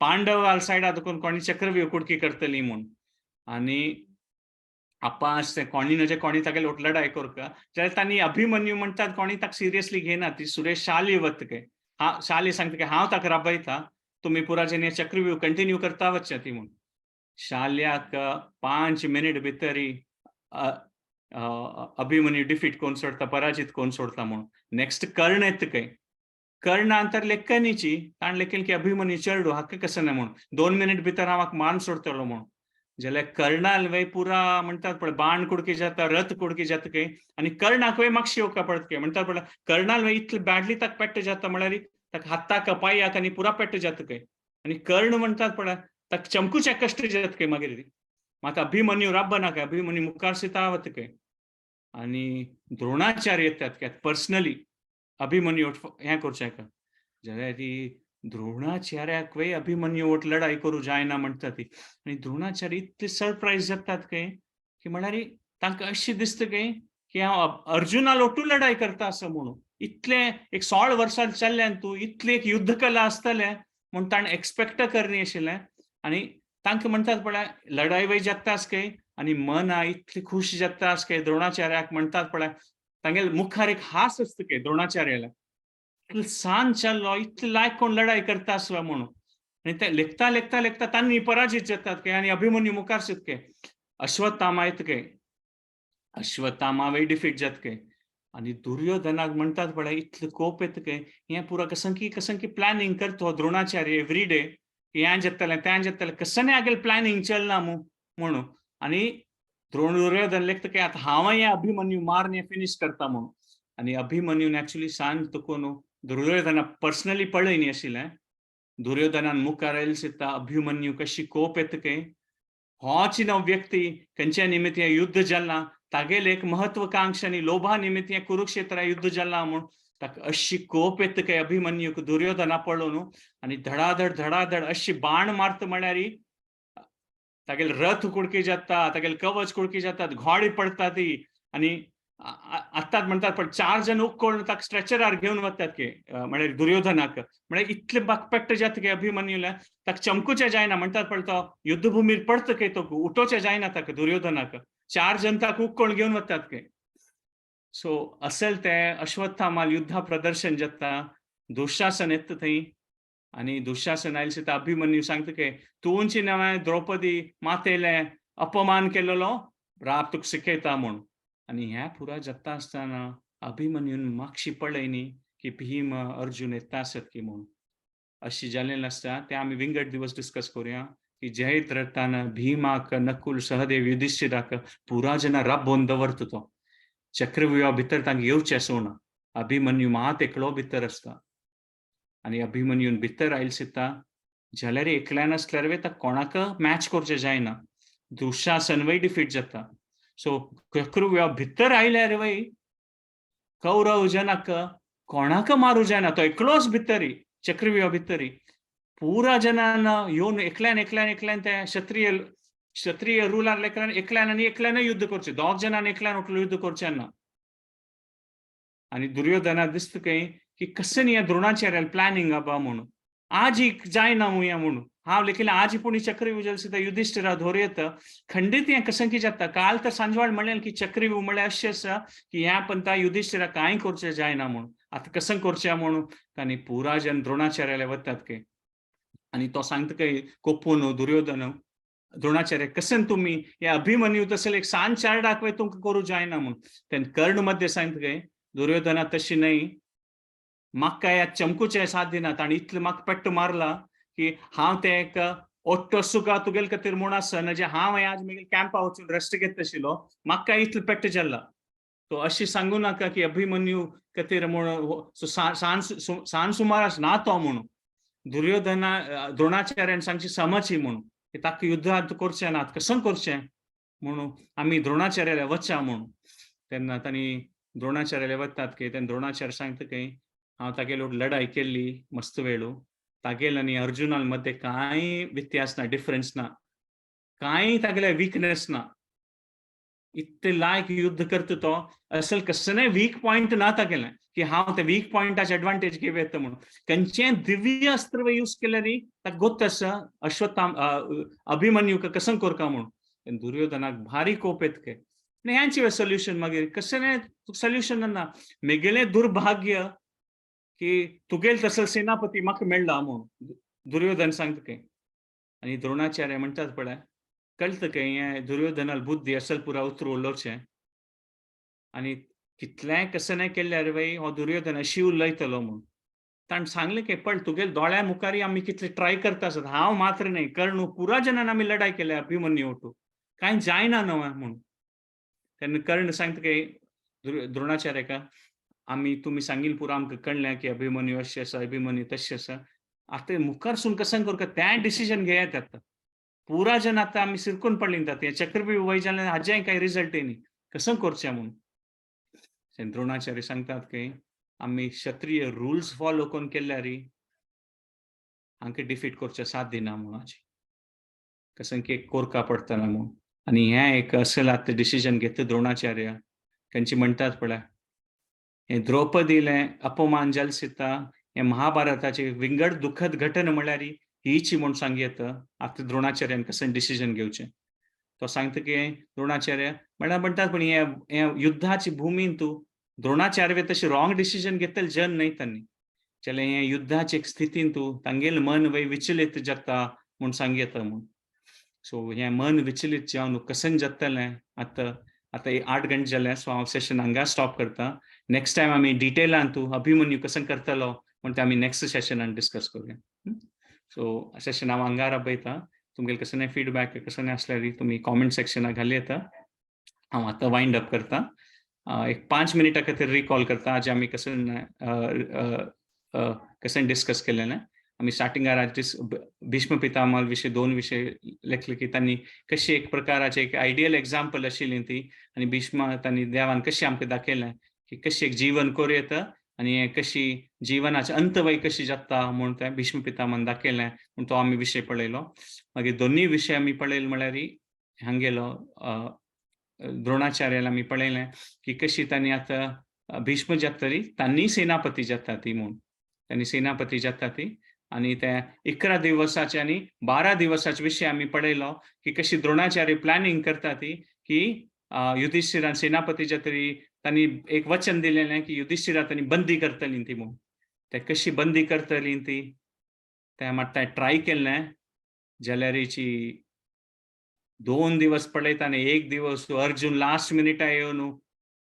पांडव सायडा देखून कोणी चक्रव्यूह कुडकी करतली म्हूण. आनी आपास ते कोणी म्हणजे कोणी तागेले लढाई करका जाल्यार तांणी अभिमन्यू म्हणटात कोणी ताका सिरियसली घेना. ती सुरेश शाली वत काय हा शाली सांगता की हांव ताका राबयता, तुमी पुराचे चक्रव्यूह कंटिन्यू करता वचचे ती म्हूण. शाल्याक 5 मिनिट भितरी अभिमन्यू डिफीट कोण सोडता, पराजित कोण सोडता म्हूण. नेक्स्ट कर्ण येता काय, कर्णान तर लेखनीची ताण लेखील की अभिमन्यू चेडू हाका कसं ना म्हूण 2 मिनिट भितर हांव हाका मान सोडतलो म्हूण. जाल्यार कर्णाल वय पुरा म्हणटात पळय बाण कुडकी जाता, रथ कुडकी जाता काय, आनी कर्णाक वय मागशी येवका पडत काय म्हणटात पळय. कर्णाल वय इतले बॅडली ताका पेट्ट जाता म्हळ्यार ताका हाताक पांयाक आनी पुरा पेट्ट जाता काय. आनी कर्ण म्हणटात पळय ताका चमकूचे कश्ट जाता काय मागीर. मात अभिमन्यू राबना काय, अभिमन्यू मुखार सीता वता काय. आनी द्रोणाचार्य येतात काय पर्सनली अभिमन्यू हें करचें का. जाल्यार ती द्रोणाचार्याक वय अभिमन्यू वट लढाई करूं जायना म्हणटा ती. आनी द्रोणाचार्य इतले सरप्रायज जातात काय की म्हळ्यार तांकां अशें दिसता काय की हांव अर्जुना लोटू लढाई करता असो म्हणून. इतले एक 16 वर्सां चल्ल्यान तूं इतली एक युद्धकला आसतलें म्हूण ताणें एक्सपेक्ट करनी आशिल्लें. आनी तांकां म्हणटात पळय लढाई वय जाता आस काय आनी मना इतली खुश जाता आस काय द्रोणाचार्याक म्हणटात पळय तांगेले मुखार एक हास आसता काय द्रोणाचार्याला, इतलो सान चल्लो इतले लायक कोण लढाई करता आसवा म्हणून. आनी ते लेखता लेखता लेखता तांणी पराजित जातात काय आनी अभिमन्यू मुखार सुत काय. अश्वत्थामा येता काय, अश्वत्थामा वय डिफीट जाता काय. आनी दुर्योधनाक म्हणटात पळय इतले कोप येता काय हें पुरा कसंकी कसंकी प्लॅनिंग करतो द्रोणाचार्य एवरी डे, हें जातलें तें जातलें कसं आगेले प्लॅनिंग चलना म्हणून. आनी दुर्योधन लेखता की आतां हांव हें अभिमन्यू मारून हें फिनीश करता म्हणून. आनी अभिमन्यून एक्चुली सांज तुकून दुर्योधना पर्सनली पळय न्ही आशिल्लें. दुर्योधनान मुखार आयल सिता अभिमन्यू कशी कोप येता काय, होच नव व्यक्ती खंयच्या निमित्त हें युद्ध जालां तागेले एक महत्वाकांक्षा आनी लोभा निमित्त हें कुरुक्षेत्रा युद्ध जालां म्हूण ताका अशी कोप येता काय अभिमन्यूक दुर्योधना पळोवन. आनी धडाधड धडाधड अशी बाण मारता म्हळ्यार तागेले रथ कुडकी जाता, तागेले कवच कुडकी जातात, घोडे पडटा ती. आनी आत्ताच म्हणटात पण 4 जण उक्कोळून ताका स्ट्रेचरार घेवन वतात की म्हळ्यार दुर्योधनाक. म्हळ्यार इतले पेट्ट जाता की अभिमन्यूला ताका चमकूचे जायना म्हणटात पण तो युद्धभूमीर पडता की तो उठोवचे जायना ताका दुर्योधनाक. 4 जण ताका उक्कोळून घेवन वतात की. सो असेल ते अश्वत्थामाल युद्धा प्रदर्शन जाता, दुःशासन येता थंय. आनी दुःशासन आयले सुद्दां अभिमन्यू सांगता की तुंची नवें द्रौपदी मातेले अपमान केलेलो राब तुका शिकयता म्हूण. आनी ह्या पुरा जाता आसतना अभिमन्यून मागशी पळय न्ही की भीम अर्जुन येता आसत की म्हूण. अशी जाल्लें आसता तें आमी विंगड दिवस डिस्कस करुया की जयद्रथान भीमाक नकुल सहदेव युधिष्ठिराक पुरा जना राबोवन दवरता तो चक्रव्यूहा भितर तांकां येवचें आसूं ना. अभिमन्यू मात एकलो भितर आसता. आनी अभिमन्यून भितर आयल सिता जाल्यार एकल्यान आसल्यार वे ताका कोणाक मॅच करचें जायना, दुःशासन वय डिफीट जाता. सो चक्रव्यूहा भितर आयल्यार वय कौरव जनाक कोणाक मारू जायना, तो एकलोच भितरी चक्रव्यूहा भितरी पुरा जनान येवन एकल्यान एकल्यान एकल्यान ते क्षत्रिय क्षत्रिय रुलार एकल्यान एकल्यान आनी एकल्यान युद्ध करचें, 2 जणान एकल्यान उठलो युद्ध करचें ना. आनी दुर्योधना दिसता काय की कशें न्ही द्रोणाचार्याल प्लॅनिंग आबा म्हणून आज जायना मुया म्हणून हांव लेखिल्लें आज पूण चक्रव्यूह जाल्यार सुद्दां युधिष्ठिरा धोर येता खंडीत हें कसंकी जाता. काल तर सांजवाळ म्हणलें की चक्रव्यूह म्हळ्यार अशें आसा की ह्या पंता युधिष्ठिरा कांय करचें जायना म्हणून आतां कसं करचें म्हणून तांणी पुरा जन द्रोणाचार्याले वतात काय. आनी तो सांगता काय कोपून दुर्योधन द्रोणाचार्य कसन तुमी हे अभिमन्यू तसले एक सान चार वय तुमकां करूं जायना म्हणून. तेन्ना कर्ण मध्ये सांगता काय दुर्योधना तशी न्हय, म्हाका ह्या चमकूचे साथ दिना, ताणें इतलें म्हाका पेट्ट मारला की हांव तें एक ओट्टो सुका तुगेले खातीर म्हूण आसना जे हांव आज मागीर कॅम्पा वचून रेस्ट घेत आशिल्लो, म्हाका इतलें पेट्ट जाल्ला. तो अशें सांगू नाका की अभिमन्यू खातीर म्हूण सान सुमार ना तो म्हणून. दुर्योधना द्रोणाचार्यान सांगची समज म्हणून की ताका युद्धांत करचें ना, कसं करचें म्हणून आमी द्रोणाचार्याले वचा म्हणून. तेन्ना तांणी द्रोणाचार्याले वतात की तेन्ना द्रोणाचार्य सांगता की हांव तागेलो लढाई केल्ली मस्त वेळू, तागेल आनी अर्जुना मध्ये कांय व्यत्यास ना, डिफरन्स ना, कांय तागेले विकनेस ना. इतले लायक युद्ध करता तो, असल कसलें वीक पॉयंट ना तागेलें की हांव ते वीक पॉयंटाचे एडवांटेज घेवं येता म्हणून. खंयचें दिव्य अस्त्र यूज केल्यार ताका गोत्त आसा अश्वत्थाम अभिमन्यूक कसं करका म्हणून. दुर्योधनाक भारी कोप येत के. आनी ह्यांची सोल्युशन मागीर कसलें सोल्युशन ना. मेगेलें दुर्भाग्य की तुगेल तसो सेनापती म्हाका मेळ्ळा म्हणून दुर्योधन सांगता के. आनी द्रोणाचार्य म्हणटात पळय, कळटा की हें दुर्योधनाल बुद्धी असल पुरा उतर उलोवचें. आनी कितलेंय कसं नाही केल्यार वय हो दुर्योधन अशी उलयतलो म्हणून. ताणें सांगलें की पळ तुगेल दोळ्या मुखारय आमी कितले ट्राय करता आसत, हांव मात्र न्हय कर्ण पुरा जनान आमी लढाय केल्या अभिमन्यू ओटू, कांय जायना न्हू म्हणून. तेन्ना कर्ण सांगता की द्रोणाचार्याका आमी तुमी सांगील पुरा आमकां कळ्ळें की अभिमन्यू अशें आसा, अभिमन्यू तशें आसा. आतां मुखारसून कसं करका तें डिसिजन घेयात. आतां पुरा जन आतां आमी सिरकून पडली आतां हें चक्रव्यूह वय जाल्यार हाजेंय कांय रिजल्ट न्ही, कसं करचें म्हणून. द्रोणाचार्य सांगतात की आमी क्षत्रिय रुल्स फॉलो करून केल्यार हांकां डिफीट करचें साध्य ना म्हणून, कसं की कोरका पडटना म्हणून. आनी हें एक असेल आतां डिसिजन घेता द्रोणाचार्य. खंयची म्हणटात पळय, हें द्रौपदीलें अपमान जाल सीता हें महाभारताची विंगड दुखद घटना म्हळ्यार हीची म्हूण सांग येता. आतां द्रोणाचार्यान कसं डिसिजन घेवचें, तो सांगता की द्रोणाचार्य म्हळ्यार म्हणटात, पण हे युद्धाची भुमीन तूं द्रोणाचार्य तशी रॉंग डिसिजन घेतले जन न्हय तांणी, जाल्यार हे युद्धाचे एक स्थितीन तूं तांगेलें मन वय विचलित जाता म्हूण सांग येता म्हूण. सो हें मन विचलित जावन कसं जातलें. आतां आतां 8 घंटे जाले, सो हांव सेशन हांगा स्टॉप करता. नेक्स्ट टायम आमी डिटेलान तूं अभिमन्यू कसं करतलो म्हण ते आमी नेक्स्ट सेशनान डिस्कस करुया. सो सेशन हांव हांगा राबयता. तुमगेले कसलें फिडबॅक कसलें आसल्यार तुमी कॉमेंट सेक्शनाक घाली येता. हांव आतां वायंड अप करता. एक 5 मिनटां खातीर रिकॉल करता आज आमी कसं कसं डिस्कस केलेलें. आमी स्टार्टिंगार आज भीष्म पितामह विशय 2 विशय लेखले की तांणी कशी एक प्रकाराचे एक आयडियल एग्जाम्पल आशिल्ली ती, आनी भीष्म तांणी देवान कशी आमकां दाखयलें की कशी एक जीवन करूं येता आनी कशी जिवनाचे अंत वय कशी जाता म्हूण तें भीष्म पितामहान दाखयलें म्हूण तो आमी विशय पळयलो. मागीर दोनूय विशय आमी पळयले म्हळ्यार हांगेलो द्रोणाचार्याला आमी पळयलें की कशी तांणी आतां भीष्म जातरी तांणी सेनापती जाता ती म्हूण, तांणी सेनापती जाता ती. आनी ते 11 दिवसाचे आनी 12 दिवसाचे विशय आमी पळयलो की कशी द्रोणाचार्य प्लॅनिंग करता ती की युधिष्ठिरान सेनापती जातरी तांणी एक वचन दिलेलें की युधिष्ठिरा तांणी बंदी करतली ती म्हूण. ते कशी बंदी करतली ती ते मात ट्राय केल्लें जाल्यारीची 2 दिवस पळयता आनी 1 दिवस अर्जुन लास्ट मिनिटा येवन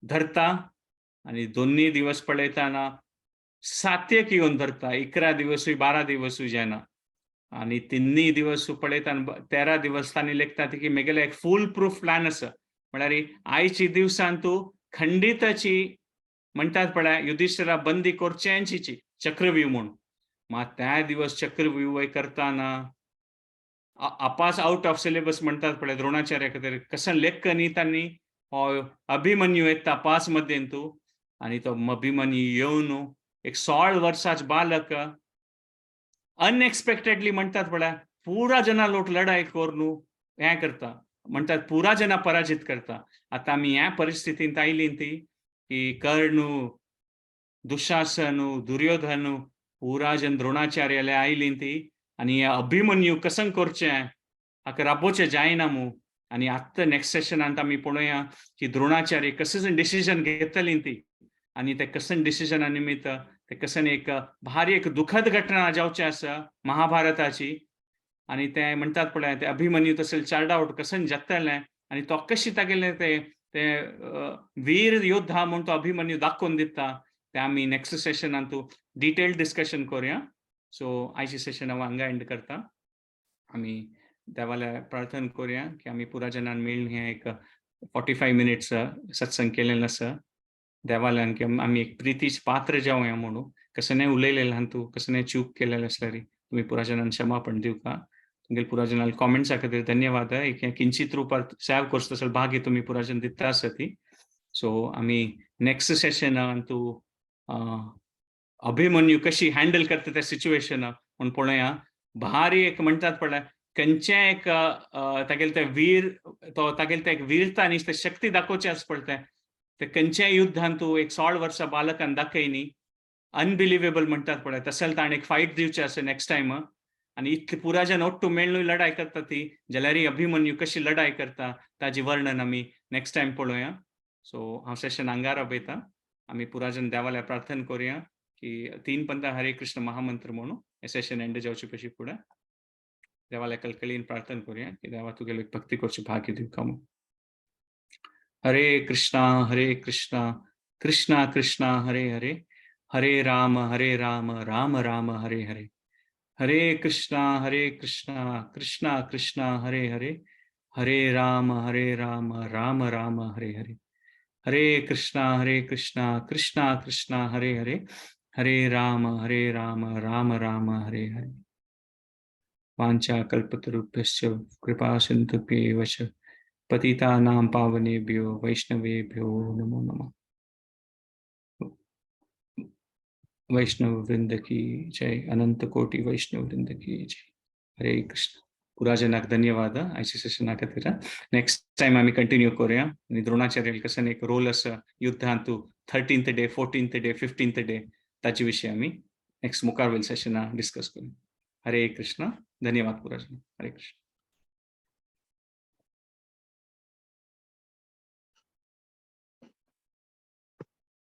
धरता आनी दोन्ही दिवस पळयताना सात्यक येवन धरता. 11 दिवसूय 12 दिवसूय जायना आनी 3 दिवस पळयता 13 दिवस तांणी लेखता की मेगेले एक फूल प्रूफ प्लॅन आसा, म्हळ्यार आयची दिवसान तूं खंडिताची म्हणटात पळय युधिष्ठिरा बंदी करचेंची चक्रव्यूह म्हूण. मात त्या दिवस चक्रव्यूह करताना आपास आउट ऑफ सिलेबस म्हणटात पळय द्रोणाचार्य खातीर कसं लेख न्ही तांणी हो अभिमन्यू येता पास मध्यें तूं आनी तो अभिमन्यू येवन एक 16 वर्साच बालक अनएक्सपेक्टेडली म्हणटात पळय पुरा जना लोट लढाई करून हें करता म्हणटात पुरा जना पराजित करता. आतां आमी ह्या परिस्थितींत आयली ती की कर्ण दुशासन दुर्योधन पुरा जन द्रोणाचार्याले आयली ती आनी अभिमन्यू कसं करचें हाका राबोवचें जायना मू. आनी आत्तां नेक्स्ट सेशनांत आमी पळोवया की द्रोणाचार्य कसं डिसिजन घेतली ती आनी ते कसं डिसिजना निमित्त ते कसं एक भारी एक दुखद घटना जावची आसा महाभारताची. आनी ते म्हणटात पळय ते अभिमन्यू तसले चार्ड आवट कसं जातलें आनी तो कशी तागेले ते ते वीर योद्धा म्हूण तो अभिमन्यू दाखोवन दिता. ते आमी नेक्स्ट सेशनांत डिटेल डिस्कशन करुया. सो आयची सेशन हांव हांगा एंड करता. आमी देवाल्या प्रार्थना करुया की आमी पुरा जनान मेळून हें एक 45 मिनिट्स सत्संग केलेलें आसा. देवाल्यान की आमी एक प्रितीच पात्र जावया म्हणून कसं नाही उलयलेलें तूं कसं नाही चूक केलेलें आसल्यार तुमी पुरा जनान क्षमापण दिवका. तुमगेले पुरा जनान कॉमेंट्सा खातीर धन्यवाद. एक किंचित रुपार सेव करचो तसो भाग्य तुमी पुरा जन दिता आसा ती. सो आमी नेक्स्ट सेशनान तूं अभिमन्यू कशी हँडल करता त्या सिच्युएशनाक म्हूण पळोवया. भारी एक म्हणटात पळय खंयचें एक तागेले ते वीर, तो तागेले ते एक वीरता आनी ते शक्ती दाखोवची आसा पळय तें, ते खंयच्याय युद्धान तूं एक 16 वर्सां बालकान दाखय न्ही, अनबिलिवेबल म्हणटात पळय, तशें ताणें एक फायट दिवचें आसा नेक्स्ट टायम. आनी इतली पुराजन ओट्टू मेळ्ळूय लढाय करता ती, जाल्यारय अभिमन्यू कशी लढाय करता ताजी वर्णन आमी नेक्स्ट टायम पळोवया. सो हांव सेशन हांगा राबयता. आमी पुराजन देवाल्या प्रार्थना करुया की 3 पंथा हरे कृष्ण महामंत्र म्हणू हे सेशन एंड जावचे पशी फुडें देवाल्या कळकळीन प्रार्थना करुया की देवा तुगेले भक्ती करची भाग्य दिवका म्हणून. हरे कृष्णा हरे कृष्णा कृष्णा कृष्णा हरे हरे, हरे राम हरे राम राम राम हरे हरे, हरे कृष्णा हरे कृष्णा कृष्णा कृष्णा हरे हरे, हरे राम हरे राम राम राम हरे हरे, हरे कृष्णा हरे कृष्णा कृष्णा कृष्णा हरे हरे, हरे राम हरे राम राम राम हरे हरे. वाञ्छा कल्पतरुभ्यश्च कृपा सिन्धुभ्येव च पतितानां पावनेभ्यो वैष्णवेभ्यो नमो नमः. वैष्णव वृंद की जय, अनंत कोटि वैष्णव वृंद की जय. हरे कृष्ण. पुराजनाक धन्यवाद आयच्या सेशना खातीर. नेक्स्ट टायम आमी कंटिन्यू करूया आनी द्रोणाचार्य कसन एक रोल आसा युद्धांतु 13th day, 14th day, 15th day, ताचे विशीं आमी नेक्स्ट मुखार वयल्या सेशना डिस्कस करूया. हरे कृष्ण. धन्यवाद पुराजन. हरे कृष्ण.